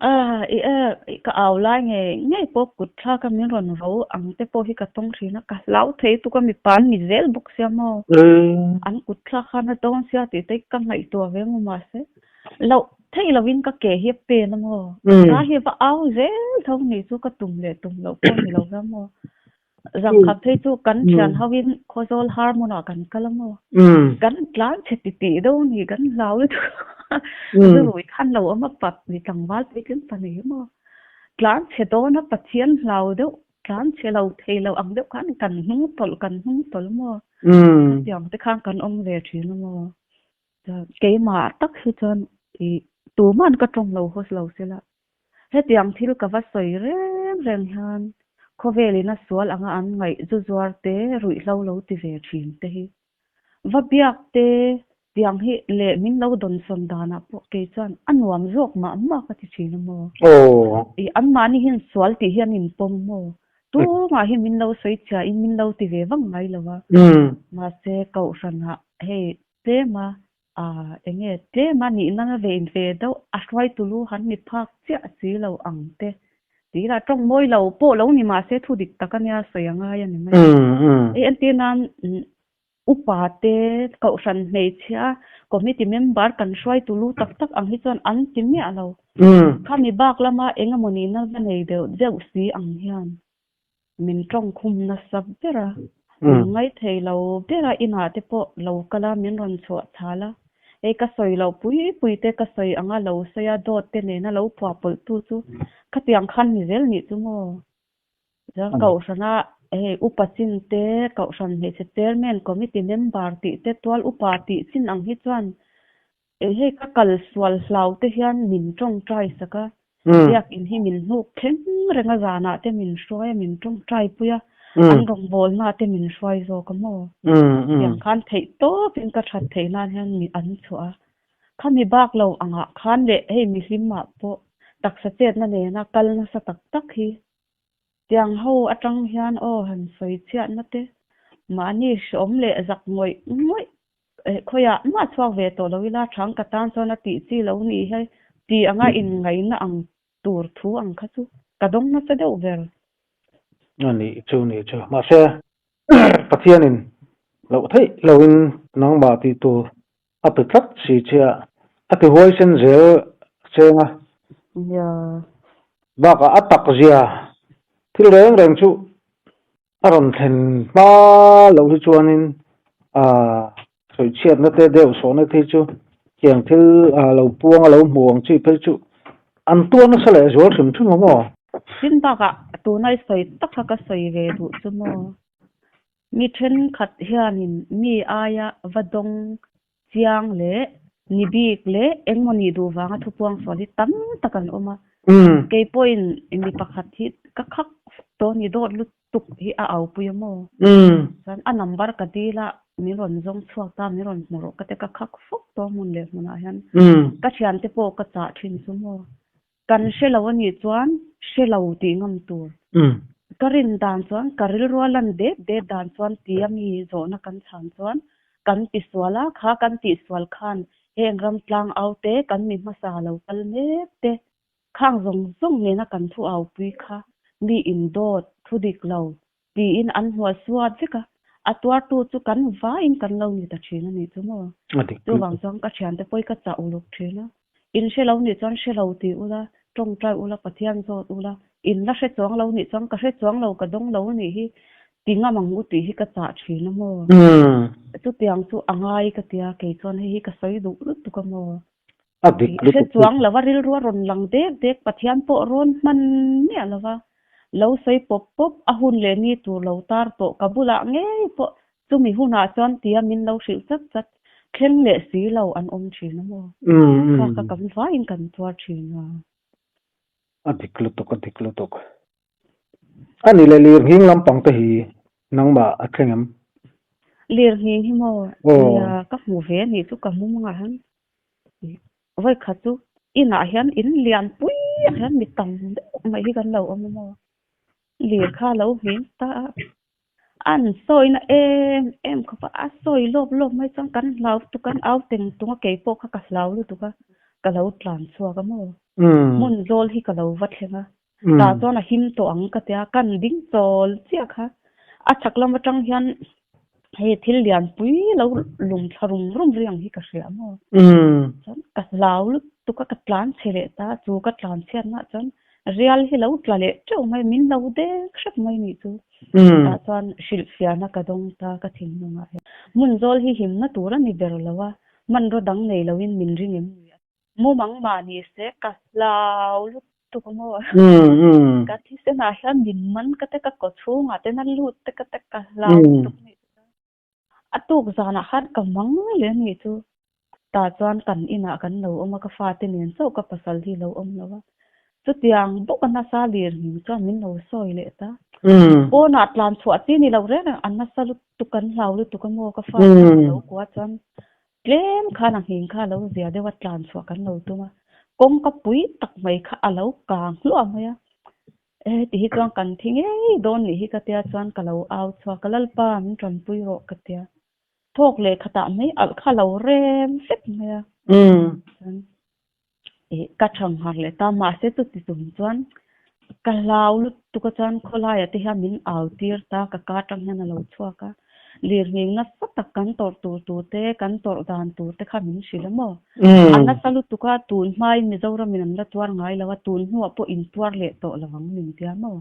A, i e, ka au lai ngei ngei pawh kut thlak a min rawn ro ang te pawh hi ka tawng thin a, ka hlau thei tuk a mipa an ni zel bawk sia maw? An kut thlak khan a dawn sia tih te ka ngaihtuah ve maw mahse Loh theih lovin ka ke hi a pen a maw? Ka hi va au zel tho ni chu ka tum leh tum loh pawh ni lo ve maw? Zangkhat phei chu kan thian ho in Khawzawl Harmon ah kan kal a maw? Kan tlan chhe ti tih deuh ni kan hlau lutuk a, zurui khan lo awm a pat ni tlangval puitling pa ni maw? Tlan chhe dawn a Pathian hlau deuh tlan chhe lo thei lo ang deuh khan kan hnung tawlh kan hnung tawlh maw? Khatiang te khan kan awm ve thin a maw? Keimah tak hi chuan ih tuman ka tawng lo haw lo se la, hetiang thil ka va sawi reng reng hian khawvelin a sual anga an ngaih zu zuar te ruihhlo lo ti ve thin te hi va biak te tiang hi leh min lo dawnsawn danah pawh kei chuan a nuam zawk mah mah ka ti thin a maw? Ih anmahni hian sual tih hi an inpawm maw? Tumah hi min lo sawi chhia in min lo ti ve vang ngai lo a, mahse kohhranah hei Tlema ah enge tlema nihna na ve in ve deuh a hruai tulu han ni phak chiah si lo ang te tih ila tawng mawi lo pawh lo ni mahse thu dik tak ania sawi a ngai a ni mai a. Hei entir nan upa te kohhran hmeichhia committee member kan hruai tulu tak tak ang hi chuan an ti miah lo. Khami bak lama engemaw nihna va nei deuh deuh si ang hian. Min tawngkhum nasa ber a, min ngaithei lo ber a, inah te pawh lo kal a, min rawn chhuah chhal a, hei ka sawi loh pui pui te ka sawi ang a, lo sawi a, dawt te nena lo phuah pawlh tu chu khatiang khan ni zel nih chu maw? Chuan Kohhran a hei upa chin te, Kohhran hmeichhe chairman, committee member tih te, tual upa tih chin ang hi chuan Hei ka kal sual hlau te hian min tawngtai sak a, biakinn hi min hnuk thleng reng a, zanah te min hruai a, min tawngtai pui a, an rawngbawlna te min hruai zawk a maw? Tiang khan theih tawpin ka that theih nan hian mi an chhuah a, khami bak lo angah khan leh hei mihlimah pawh taksa chetna nena kal nasa tak tak hi Tiang ho atang hian aw han sawi chhiatna te mahni hreawm leh zak ngawih ngawih eh khawiah mah chhuak ve tawh lo ila thang ka tan chuan a tih chi lo ni hi ti anga inngaihna ang tur thu ang kha chu ka dawng nasa deuh ber. A nih chu nih chu mahse Pathianin loh theih loin nangmah tih tur a pe tlat si che a, a ti huaisen zel cheng a. Nia. Bakah a tak zia thil reng reng chu a rawn thlen hma loh hi chuanin aah sawichhiatna te deuh sawhna te hi chu tiang thil ah lo puang a lo hmu ang chi phei chu an tuar nasa leh zual hrim hrim ang aw. Tin bakah tuna i sawi tak kha ka sawi ve duh chu maw? Mi thenkhat hianin mi aia va dawng chiang leh ni bik leh engmaw nih duh vanga thupuang sual hi tam tak an awm a. Kei pawhin mi pakhat hi ka khak fuk tawh ni dawt lutuk hi a aupui a maw? Chuan a number ka dil a, min rawn zawng chhuak ta, min rawn hmu rawh ka ti ka khak fuk tawh hmun leh hmunah hian. Ka thiante pawh ka chah thin chu maw? Kan hre lo a nih chuan hre lo tih ngam tur. Ka rin dan chuan ka rilrua lan det det dan chuan tia mi zawhna kan chhan chuan kan ti sual a, kha kan tih sual khan heng ram tlang au te, kan mi hmasa lo kal mek te, khang zawng zawng nena kan thu au pui kha mi indawt, thu dik lo tiin an hmuah suat vek a, a tuartu chu kan vaiin kan lo ni ta thin a nih chu maw? Chuvang chuan ka thiante pawh hi ka chah uluk thin a, in hre lo nih chuan hre lo ti ula, tawngtai ula, Pathian zawt ula, in la hre chuang lo nih chuan ka hre chuang lo, ka dawng lo a nih hi ti ngam ang u tih hi ka chah thin a maw? Chutiang chu a ngai ka tia, kei chuan hei hi ka sawi duh lutuk a maw? A dik lutuk. Hre chuang lova rilru a rawn lang dek dek, Pathian pawh rawn hman miah lova lo sawi pawp pawp, a hun leh ni tur lo tar tawh ka bulah ngei pawh chumi hunah chuan tia min lo hrilh chat chat, thleng leh si lo an awm thin a maw? Kha ka kan vaiin kan tuar thin a. A dik lutuk, a dik lutuk. A ni leh lir nghing lampang te hi. Nangmah a thleng em? Lir nghing hi maw? Nia, ka hmu ve a nih chu ka mum angah hian vawi khat chu inah hian in lian pui ah hian mi tam deuh mai hi kan lo awm a maw? Lir kha a lo nghing ta a, an sawina em em khawp a, a sawi lawp lawp mai chuan kan hlau lutuk a, an au teng tung a, keipawh kha ka hlau lutuk a, ka lo tlan chhuak a maw? Hmun zawl hi ka lo va thleng a, Tah chuan a him tawh ang ka tia, kan ding chawl chiah kha. A chhak lam atang hian hei thil lian pui lo lum thla rum rum ri ang hi ka hria maw. Chuan ka hlau lutuk a, ka tlan chhe leh ta, chu ka tlan chhiatna chuan rial hi lo tla leh teuh mai, min lo dek hrep mai nih chu. Tah chuan hrilhfiahna ka dawng ta ka thinlungah hian. Hmun zawl hi himna tur a ni ber lo a, hmanraw dang nei loin min ring em ni? Mumang mah ni se ka hlau lutuk a maw? Ka thisenah hian min man ka te ka kaw chhungah ten a lut te ka te ka hlau lutuk a nih chu. A tuk zanah khan ka mang leh a nih chu. Tah chuan kan inah kan lo awm a, ka fate nen chauh ka pasal hi lo awm lo a. Chutiang bawk a nasa lir hming chuan min lo sawi leh ta. Pawnah tlan chhuah chi ni lo reng reng a nasa lutuk kan hlau lutuk a maw ka fate ka lo kua chuan Tlem khan a nghing kha a lo zia deuh a, tlan chhuah kan lo tum a, kawngka pui tak mai kha a lo kang hluah mai a, e ti hi chuan kan thi ngei dawn nih hi ka tia chuan ka lo au chhuak a, Lalpa min tanpui rawh ka tia, thawk leh khatah mai alh kha a lo rem vek mai a, chuan ih ka thang nghak leh ta, mahse chuti chung chuan ka hlau lutuk a chuan khawlaiah te hian min au tir ta, ka ka atang hian a lo chhuak a, lirnghing nasa tak kan tawrh tur tur te, kan tawrh dan tur te kha min hrilh a maw? A nasa lutuk a, tun hmain Mizoramin an la tuar ngai lo a, tun hnuah pawh in tuar leh tawh lo ang min tia maw?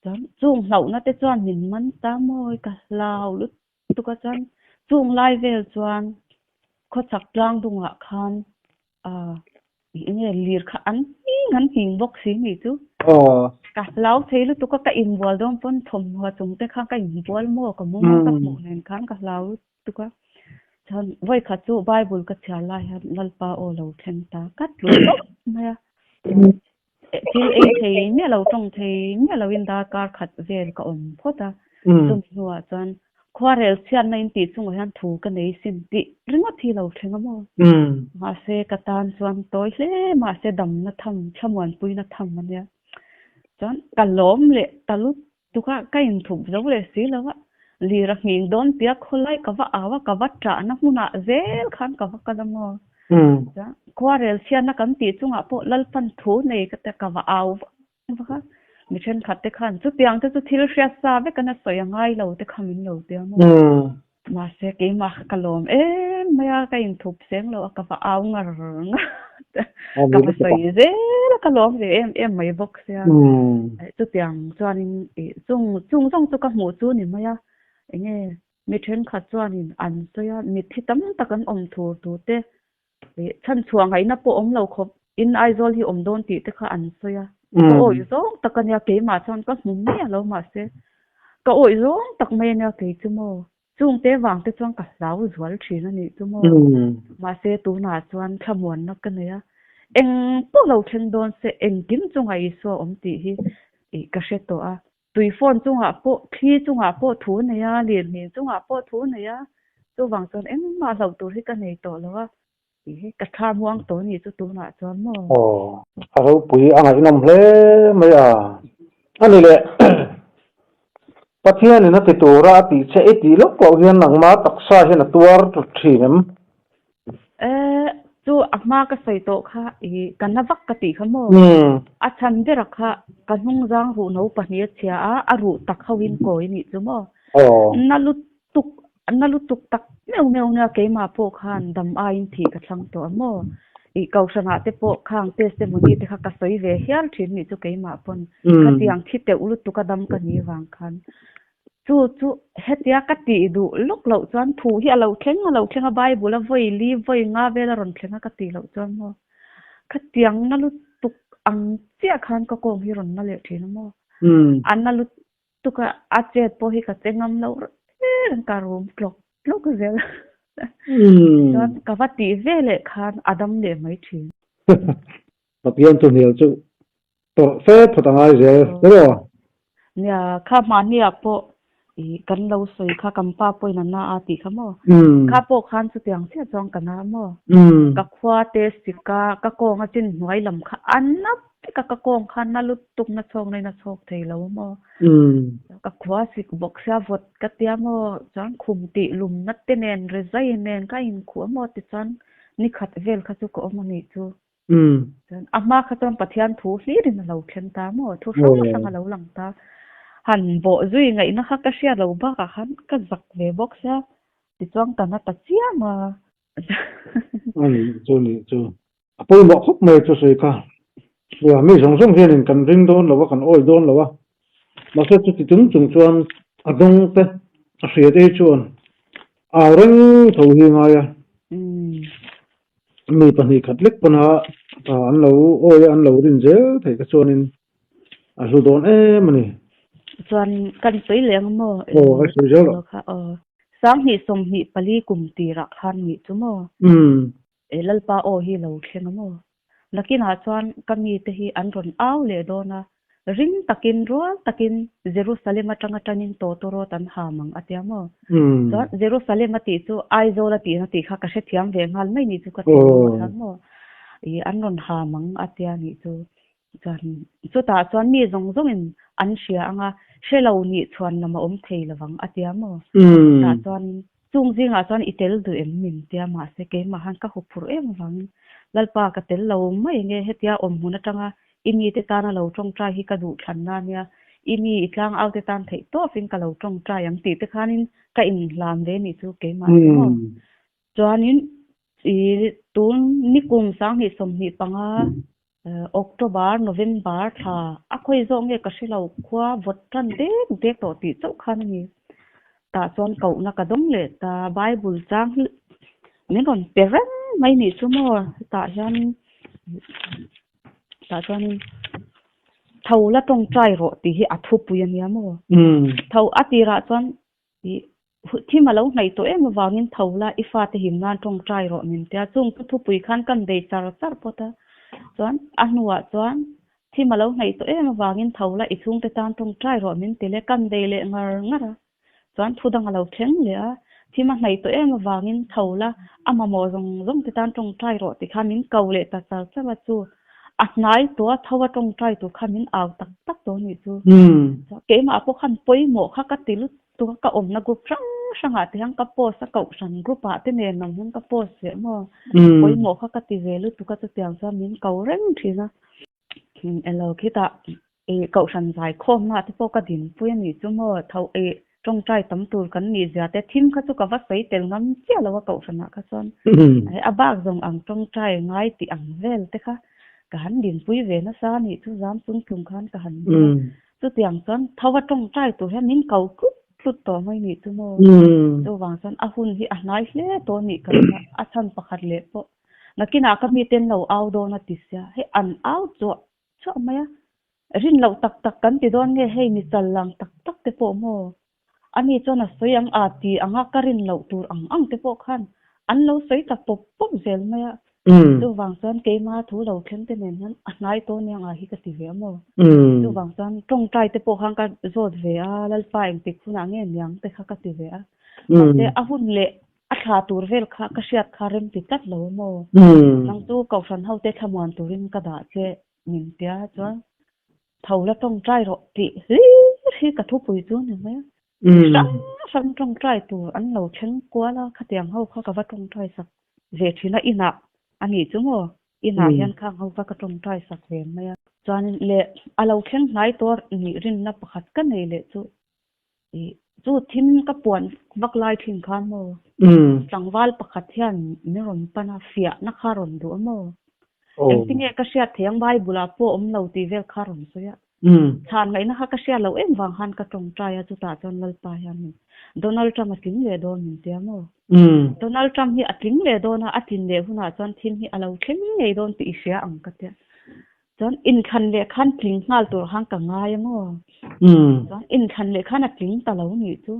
Chuan chung hlauhna te chuan min man ta maw? Ka hlau lutuk a chuan chung lai vel chuan khawchhak tlang dungah khan Aw, eng nge lir kha an hming an hming bawk si nih chu. Aw. Ka hlau thei lutuk a, ka inbual dawn pawn thawmhnaw chung te khan ka inbual maw ka mum a, ka hmuh nen khan ka hlau lutuk a. Chuan vawikhat chu Bible ka chhiar lai hian Lalpa aw lo thleng ta ka tlu tawp mai a. Thil ei thei miah lo, tawng thei miah loin darkar khat vel ka awm phawt a. Chumi hnuah chuan khuarel chhiatna in tih chungah hian thu ka nei sin tih ringawt hi lo thleng a maw? Mahse ka tan chuan tawi hle mahse damna tham, thlamuanpuina tham a nia. Chuan ka lawm leh ta lut tuk a, ka inthup zo leh si lo a. Lir a nghing dawn tia khawlai ka va au a, ka va ṭahna hmunah zel khan ka va kal a maw? Chuan khuarel chhiatna kan tih chungah pawh Lalpan thu nei ka tia ka va au vak vak a. Mi thenkhat te khan chutiang te chu thil hriat sa vek an a sawi a ngai lo te kha min lo tia maw? Mahse keimah kha ka lawm em mai a, ka inthup seng lo a, ka va au ngar ngar ka va sawi zel a, ka lawm ve em em mai bawk sia. Chutiang chuanin ih chung chung zawng chu ka hmuh chu ni mai a, enge mi thenkhat chuanin an sawi a, mitthi tam tak an awm thur tur te ih chhanchhuah ngaihna pawh awm lo khawp in Aizawl hi awm dawn tih te kha an sawi a, ka awih zawng tak a nia keimah chuan ka hmu mai a lo mahse ka awih zawng tak mai a nia kei chu maw chungte vang te chuan ka hlau zual thin a nih chu maw mahse tunah chuan thlamuanna ka nei a eng pawh lo thleng dawn se engkim chungah Isua awm tih hi ih ka hre tawh a tui phone chungah pawh thli chungah pawh thu a nei a lirnghing chungah pawh thu a nei a chuvang chuan engmah hlauh tur hi ka nei tawh lo a. Tih hi ka tha muang tawh a ni chu tunah chuan maw? Aw, a ropui a ngaihnawm hle mai a. A ni leh, Pathianin a ti tura a tih che i tih lawk loh hian nangma taksa hian a tuar thin em? E, chu a hma ka sawi tawh kha i ka na vak ka tih kha maw? A chhan bera kha ka hnungzang ruh no pahnih a chhia a, a ruh tak ho in kawi nih chu maw? Na lut tuk na lutuk tak meuh meuh nia keimah pawh khan dam aiin thih ka thlang tawh a maw? Ih kohhranah te pawh khang testimony te kha ka sawi ve hial thin nih chu keimah pawn khatiang thi teuh lutuk a dam ka ni vang khan chu chu hetia ka tih duh lawk loh chuan thu hi a lo thleng a lo thleng a bible a vawi li vawi nga vel a rawn thleng a ka tih loh chuan maw khatiang na lutuk ang chiah khan ka kawng hi rawn na leh thin a maw a na lutuk Tuka a chet pawh hi ka che ngam lo reng ka rum tlawk tlawk zel. Chuan ka va tih ve leh khan a dam leh mai thin. Pathian chu hnial chu tawrh fe phawt a ngai zel emaw? Nia, kha hmahniah pawh. I kan lo sawi kha kan pa pawhin a na a tih kha maw? Kha pawh khan chutiang chiah chuan ka na maw? Ka khua te sik a, ka kawng a chin hnuai lam kha a na vek a, ka kawng kha na lutuk na chhawk na in a chhawk thei lo maw? Ka khua sik bawk sia vawt ka tia maw? Chuan khum tih lum na te nen rizai nen ka inkhuh a maw tichuan nikhat vel kha chu ka awm a nih chu. Chuan a hma kha chuan Pathian thu hlirin a lo thleng ta maw? Thu hrang hrang a lo lang ta. Han bawh zui ngaihna kha ka hriat lo bakah khan ka zak ve bawk sia. Tichuan ka na ta chiam a. A nih chu nih chu. A pawimawh khawp mai chu sawi kha. Nia mi zawng zawng hianin kan ring dawn lo a, kan awi dawn lo a. Mahse chuti chung chung chuan a dawng te a hriat ei chuan au reng tho hi ngai a. Mi pahnih khat lek pawn a an lo awi a, an lo rin zel theih kha chuanin a hlu dawn em a ni. Chuan kan sawi leh ang maw? Aw, a sawi zel lo. Kha aw. 2024 kum tirah khan nih chu maw? E Lalpa aw hi lo thleng a maw? Nakinah chuan ka mite hi an rawn au leh dawn a, ring takin, rual takin Jerusalem atanga tanin tawtawrawt an ham ang a tia maw? Chuan Jerusalem a tih chu Aizawl a tihna tih kha ka hrethiam ve nghal mai nih chu ka ti maw khan maw? I an rawn ham ang a tia nih chu. Chuan chutah chuan mi zawng zawngin an hria ang a, hre lo nih chhuan lam a awm thei lovang a tia maw? Tah chuan Chung zingah chuan i tel duh em min tia mahse keimah khan ka huphurh em avangin Lalpa ka tel lo mai nge hetia awm hmun atanga i mite tana lo tawngtai hi ka duh thlanna nia i mi i tlang aute tan theih tawpin ka lo tawngtai ang tih te khanin ka inhlam ve nih chu keimah chu maw. Chuanin i tun nikum 2025 October, November thla a khawi zawk nge ka hre lo, khua vawt tan dek dek tawh tih chauh khan a ni. Tah chuan kohna ka dawng leh ta, Bible chang hi min rawn pe reng mai nih chu maw, hetah hian tah chuanin tho la tawngtai rawh tih hi a thupui a nia maw. Tho a tirah chuan Ih, thim a lo hnaih tawh em avangin tho la, i fate him nan tawngtai rawh min tia. Chung chu thupui khan kan bei char char phawt a. Chuan a hnuah chuan thim a lo hnaih tawh em avangin tho la, i chhungte tan tawngtai rawh min ti le, kan bei leh ngar ngar a. Chuan thu dang a lo thleng leh a, thim a hnaih tawh em avangin tho la, a mamawh zawng zawng te tan tawngtai rawh ti kha min ko leh ta char char a chu. A hnai tawh a, tho a tawngtai tur kha min au tak tak tawh a nih chu. Keimah pawh khan pawimawh kha ka ti lut tuk a, ka awmna group hrang hrangah te hian ka post a, kohhran group ah te nen ang hian ka post leh maw. Pawimawh kha ka ti ve lutuk a, chutiang chuan min ko reng thin a. Elo khitah Ih, kohhran zaikhawmna te pawh ka dinpui a nih chu maw? Tho, ih, tawngtai tam tur kan nih zia te thim kha chu ka va sawi tel ngam chiah lo a kohhranah kha chuan. A bak zawng ang tawngtai ngai tih ang vel te kha ka han dinpui ve nasa a nih chu zam chung tlung khan ka han ding a. Chutiang chuan tho a tawngtai tur hian min ko tlut tlut tawh mai nih chu maw? Chuvang chuan a hun hi a hnai hle tawh a nih ka ring a, a chhan pakhat leh pawh nakinah ka miten lo au dawn a ti sia, hei an au chuah Chhuah mai a, rin loh tak tak kan ti dawn nge hei mi chal lang tak tak te pawh maw? Ani chuan a sawi ang a ti ang a ka rin loh tur ang ang te pawh khan an lo sawi ta pawp pawp zel mai a. Chuvang chuan keima thu lo thleng te nen hian a hnai tawh aniang a hi ka ti ve a maw? Chuvang chuan tawngtai te pawh khan ka zawt ve a, Lalpa engtik hunah nge niang te kha ka ti ve a. Mahse a hun leh A thla tur vel kha ka hriat kha rem ti tlat lo maw? Nang chu Kohhran hote thlamuan turin ka dah che min tia chuan tho la tawngtai rawh tih hlir hi ka thupui chu ni mai a. Hrang hrang tawngtai tur an lo thleng kual a, khatiang ho kha ka va tawngtai sak ve thin a inah a nih chu maw? Inah hian khang ho kha ka tawngtai sak ve mai a. Chuanin leh a lo thleng hnai tawr nih rinna pakhat ka nei leh chu Ih, chu thim ka puan vak lai thin khan maw? Tlangval pakhat hian min rawn pan a, fiahna kha rawn duh a maw? Engtinge ka hriat thei ang Bible ah pawh awm lo tih vel kha rawn sawi a. Chhan ngaihna kha ka hriat loh em vang khan ka tawngtai a, chutah chuan Lalpa hian min Donald Trump a tling leh dawn min tia maw? Donald Trump hi a tling leh dawn a, a tlin leh hunah chuan thim hi a lo thleng ngei dawn tih i hria ang ka tia. Chuan inthlan leh khan tling nghal tur khan ka ngai a maw? Chuan inthlan leh khan a tling ta lo nih chu.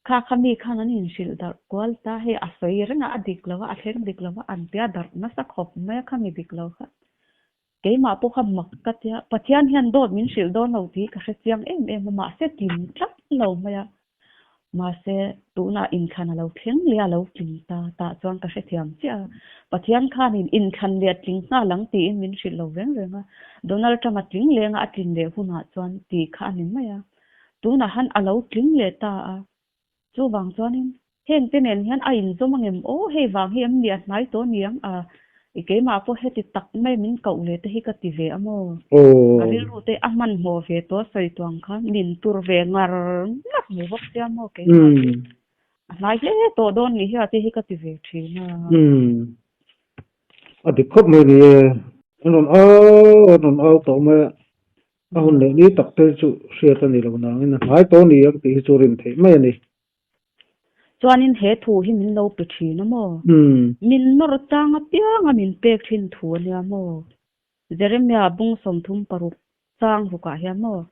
Kha kha mi khan an inhrilh darh kual ta, hei a sawi reng a, a dik lo a, a thleng dik lo a, an tia darh nasa khawp mai a kha mi dik lo kha. Keimah pawh kha mak ka tia, Pathian hian dawt min hrilh dawn lo tih ka hre chiang em em a, mahse tling tlat lo mai a. Mahse, tunah inthlan a lo thleng leh a lo tling ta tah chuan ka hrethiam chiah a. Pathian khanin inthlan leh a tling nghal ang tiin min hrilh lo reng reng a. Donald Trump a tling leng a, a tlin leh hunah chuan tih kha a ni mai a. Tunah han a lo tling leh ta a. Chuvang chuanin heng te nen hian a inzawm angem aw, hei vang hi em ni a hnai tawh niang a, i keimah pawh heti tak mai min koh leh te hi ka ti ve a maw? Ka rilru te a hmanhmawh ve tawh sawi tuang khan min tur ve ngar ngar mai bawk sia maw keimah hi a hnai hle tawh dawn nih hi a te hi ka ti ve thin a. A dik khawp mai ni e, an rawn au an rawn au tawh mai a. A hun leh ni tak te chu hriat a ni lo nangin a hnai tawh ni ang tih hi chu rin theih mai a ni. Chuanin he thu hi min lo pe thin a maw? Min nawr chang apiang a min pek thin thu a nia maw? Jeremia bung 36 chang rukah hian maw?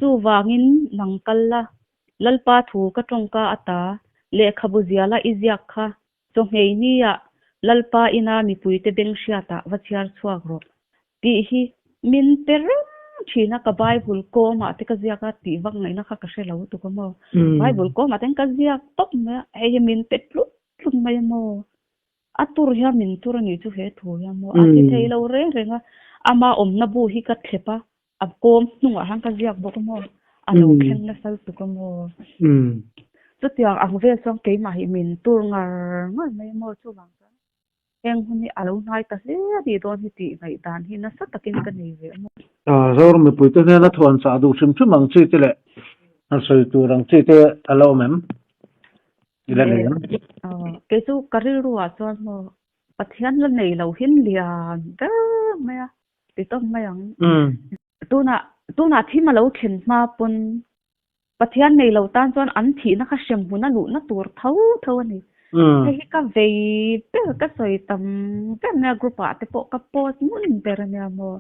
Chuvangin nang kal la, Lalpa thu ka tawngka ata lehkhabu ziala i ziak kha Chawhmei nia Lalpa ina mipuite beng hriatah va chhiar chhuak rawh tih hi min pe reng thin a, ka Bible kawngah te ka ziak a tih vak ngaihna kha ka hre lo tuk a maw. Bible kawngah ten ka ziak tawp mai a, hei hi min pe tlut tlut mai a maw. A tur hian min tur a nih chu he thu hian maw. A ti thei lo reng reng a, ama awmna bu hi ka thlep a, a kawm hnungah khan ka ziak bawk a maw, a lo thleng nasa lutuk a maw. Chutiang ang vel chuan keimah hi min tur ngar ngar mai a maw, chuvang chuan heng hun hi a lo hnai ta hle a nih dawn hi tih ngaihdan hi nasa takin ka nei ve a maw. Zoram mipuite hnena thuan chah duh hrim hrim ang chi te leh han sawi tur ang chi te a la awm em? I la nei em? Kei chu ka rilru ah chuan maw Pathian la nei lo hin lian ber mai a. Ti tawp mai ang. Tunah tunah thim a lo thlen hma pawn Pathian nei lo tan chuan an thihna kha hrem hmun a luhna tur tho tho a ni. Hei hi ka vei ber ka sawi tam ber nia group ah te pawh ka post ngun ber a nia maw.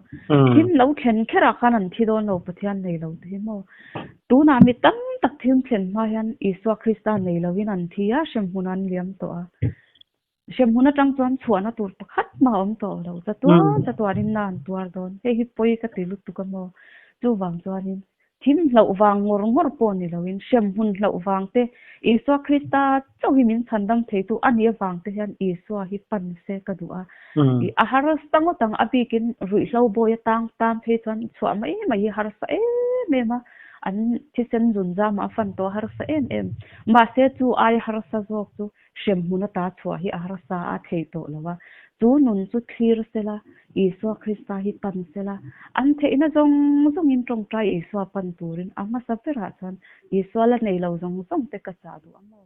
Thim lo thlen kherah khan an thi dawn lo Pathian nei lo te hi maw. Tunah mi tam tak thim thlen hma hian Isua Krista nei loin an thi a hrem hmun an liam tawh a. Hremhmun atang chuan chhuahna tur pakhat mah a awm tawh lo. Chatuan chatuanin na an tuar dawn. Hei hi pawi ka ti lutuk a maw? Chuvang chuanin thim hlauh vang ngawr ngawr pawh ni loin hremhmun hlauh vang te, Isua Krista chauh hi min chhandam theitu a nih avang te hian Isua hi pan se ka duh a. A harsa ngawt ang, a bikin ruihhlo bawi atang tan phei chuan chhuah mai mai hi harsa em em a. An thisen zunzamah a fan tawh a harsa em em. Mahse chu aia harsa zawk chu Hremhmun ata chhuah hi a harsa a theih tawh lo a, chu nun chu thlir sela, Isua Krista hi pan sela, an theihna zawng zawngin tawngtai Isua pan turin a hmasa berah chuan Isua la nei lo zawng zawng te ka chah duh a maw?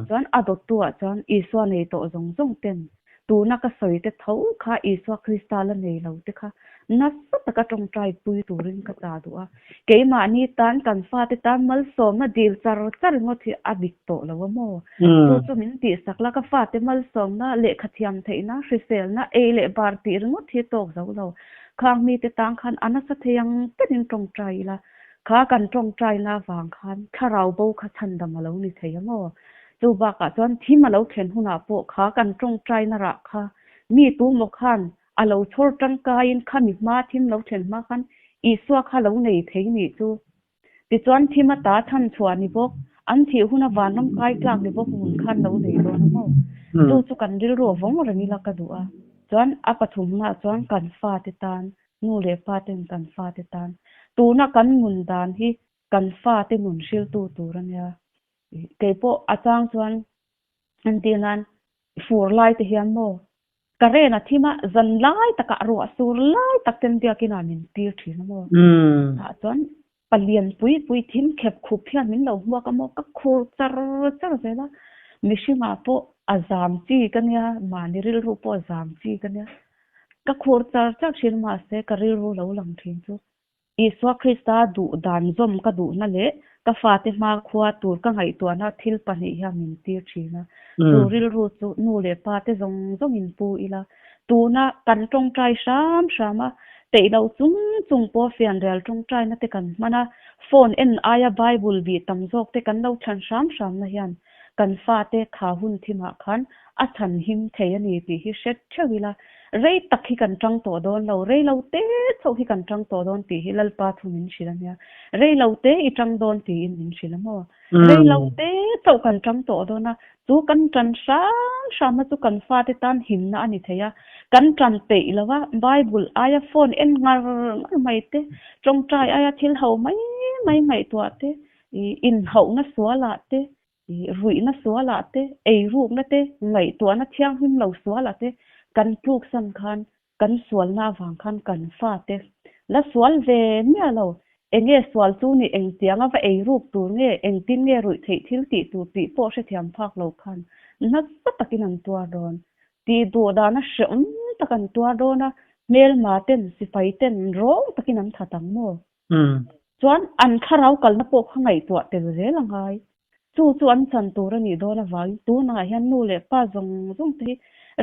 Chuan a dawttuah chuan Isua nei tawh zawng zawng ten tuna ka sawi te tho kha Isua Krista la nei lo te kha nasa taka tawngtai pui turin ka chah duh a. Keimahni tan kan fate tan malsawmna dil char char ringawt hi a dik tawh lo a maw? Chu chu min tihsak la, ka fate malsawmna, lehkha thiam theihna, hriselna, ei leh bar tih ringawt hi tawk zo lo. Khang mite tan khan a nasa thei ang berin tawngtai ila, kha kan tawngtaina avang khan thlarau bo kha chhandam a lo ni thei a maw? Chu bakah chuan thim a lo thlen hunah pawh kha kan tawngtaina rah kha mi tumaw khan A lo chhawr tangkaiin khami hma thim lo thlen hma khan Isua kha lo nei thei nih chu. Tichuan thim ata chhan chhuah ni bawk, an thih huna vanram kai tlak ni bawk nun khan lo nei dawn a maw? Chu chu kan rilru a vawng reng ila ka duh a. Chuan a pathumnaah chuan kan fate tan, nu leh pa ten kan fate tan, tuna kan nun dan hi kan fate nun hriltu tur a nia. Keipawh a chang chuan entir nan fur lai te hian maw Ka ren a thim a, zan lai takah ruah sur lai tak ten biakin ah min tir thin a maw? Tah chuan palian pui pui thim khep khup hian min lo hmuak a maw? Ka khur char char zel a, mihringah pawh a zam chi ka nia, mahni rilru pawh a zam chi ka nia. Ka khur char char thin a mahse ka rilru lo lang thin chu Isua Krista duh dan zawm ka duhna leh ka fate hmakhua tur ka ngaihtuahna thil pahnih hian min tir thin a. Chu rilru chu nu leh pa te zawng zawngin pu ila, tuna kan tawngtai hram hram a, peih loh chung chung pawh fianrial tawngtaina te kan hman a, phone en aia Bible bih tam zawk te kan lo thlan hram hramna hian kan fate kha hun thimah khan a chhan him thei a ni tih hi hre theuh ila. Rei tak hi kan tang tawh dawn lo, rei lo te chauh hi kan tang tawh dawn tih hi Lalpa thu min hrilh a nia. Rei lo te i tang dawn tiin min hrilh a maw? Rei lo te chauh kan tang tawh dawn a, chu kan tan hram hramna chu kan fate tan himna a ni thei a. Kan tan peih lo a, Bible aia phone en ngar ngar mai te, tawngtai aia thil ho mai mai ngaihtuah te, inhauhna sualah te, Ruihna sualah te, eirukna te, ngaihtuahna thianghlim lo sualah te kan tluksan khan kan sualna avang khan kan fate la sual ve miah lo. Enge sual chu ni engtianga va eiruk tur nge, engtin nge ruih theih thil tih tur tih pawh hrethiam phak lo khan nasa takin an tuar dawn. Tih duh dana hreawm tak an tuar dawn a, hmelma ten, sipai ten rawng takin an that ang maw? Chuan an thlarau kalna pawh kha ngaihtuah tel zel a ngai. Chu chu an chan tur a nih dawn avangin tunah hian nu leh pa zawng zawng te hi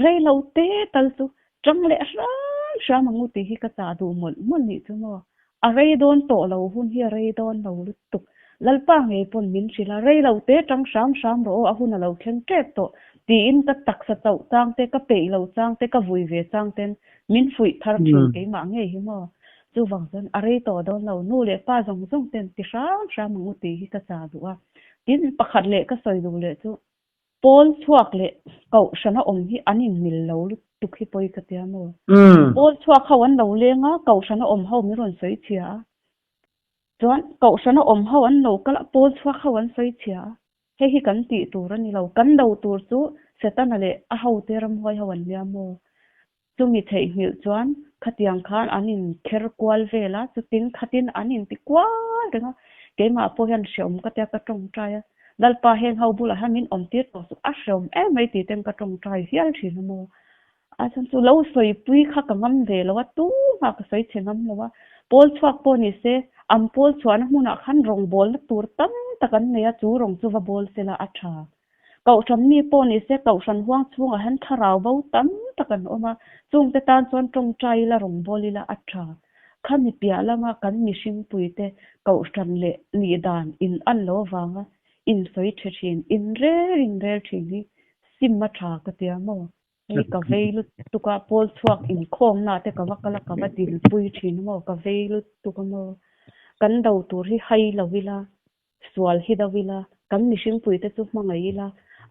rei lo te tal chu tang leh hram hram ang u tih hi ka chah duh mawlh mawlh nih chu maw. A rei dawn tawh lo hun hi a rei dawn lo lutuk. Lalpa ngei pawn min hrilh a, rei lo te tang hram hram rawh aw a hun a lo thleng tep tawh tiin ka taksa chauh chang te, ka peih lo chang te, ka vui ve chang ten min fuih thar thin keimah ngei hi maw. Chuvang chuan a rei tawh dawn lo, nu leh pa zawng zawng ten ti hram hram ang u tih hi ka chah duh a. Tin, pakhat leh ka sawi duh leh chu Pawl chhuak leh Kohhrana awm hi an inmil lo lutuk hi pawi ka tia maw? Pawl chhuak ho an lo leng a, Kohhrana awm ho min rawn sawi chhia a. Chuan Kohhrana awm ho an lo kal a, Pawl chhuak ho an sawi chhia a. Hei hi kan tih tur a ni lo, kan do tur chu Setana leh a hote ramhuai ho an nia maw? Chumi theihnghilh chuan khatiang khan an inkher kual vel a, chutin khatin an inti kual reng a, keimah pawh hian hreawm ka tia ka tawngtai a, Lalpa heng ho bulah hian min awmtir tawh suh, a hreawm em mai tih ten ka tawngtai hial thin a maw? A chhan chu lo sawipui kha ka ngam ve lo a, tumah ka sawi chhe ngam lo a, pawl chhuak pawh ni se, an pawl chhuahna hmunah khan rawngbawlna tur tam tak an nei a, chu rawng chu va bawl sela a tha. Kohhran mi pawh ni se Kohhran huang chhungah hian thlarau bo tam tak an awm a, chungte tan chuan tawngtai ila rawngbâwl ila a tha. Khami piah lama kan mihringpuite Kohhran leh nihdan in an lo avanga insawi tha thin, inrel inrel thin hi sim a tha ka tia maw? Hei ka vei lutuk a, pawl chhuak inkhawmna te ka va kal a, ka va dilpui thin maw? Ka vei lutuk a maw? Kan do tur hi hai lo ila, Sual hi do ila, kan mihringpuite chu hmangaih ila,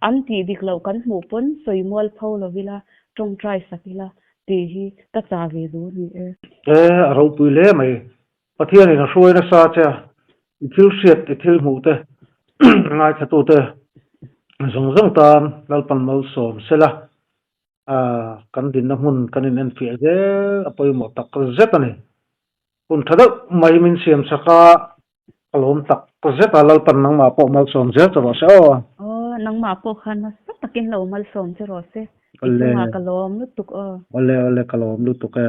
an tih dik loh kan hmuh pawn sawi mual pho lo ila, tawngtai sak ila tih hi ka chah ve duh a ni e. E, a ropui hle mai. Pathianin a hruai nasa che a, i thil hriat, i thil hmuh te, ngaithlatute zawng zawng tan Lalpan malsawm sela, kan dinna hmun kan inenfiah zel a pawimawh tak zet a ni. Hun tha deuh mai min siam chak a, ka lawm tak zet a, Lalpan nangmah pawh malsawm zel che rawh se aw. Aw, nangmah pawh khan nasa takin lo malsawm che rawh se. I chungah ka lawm lutuk aw. Awle, awle, ka lawm lutuk e.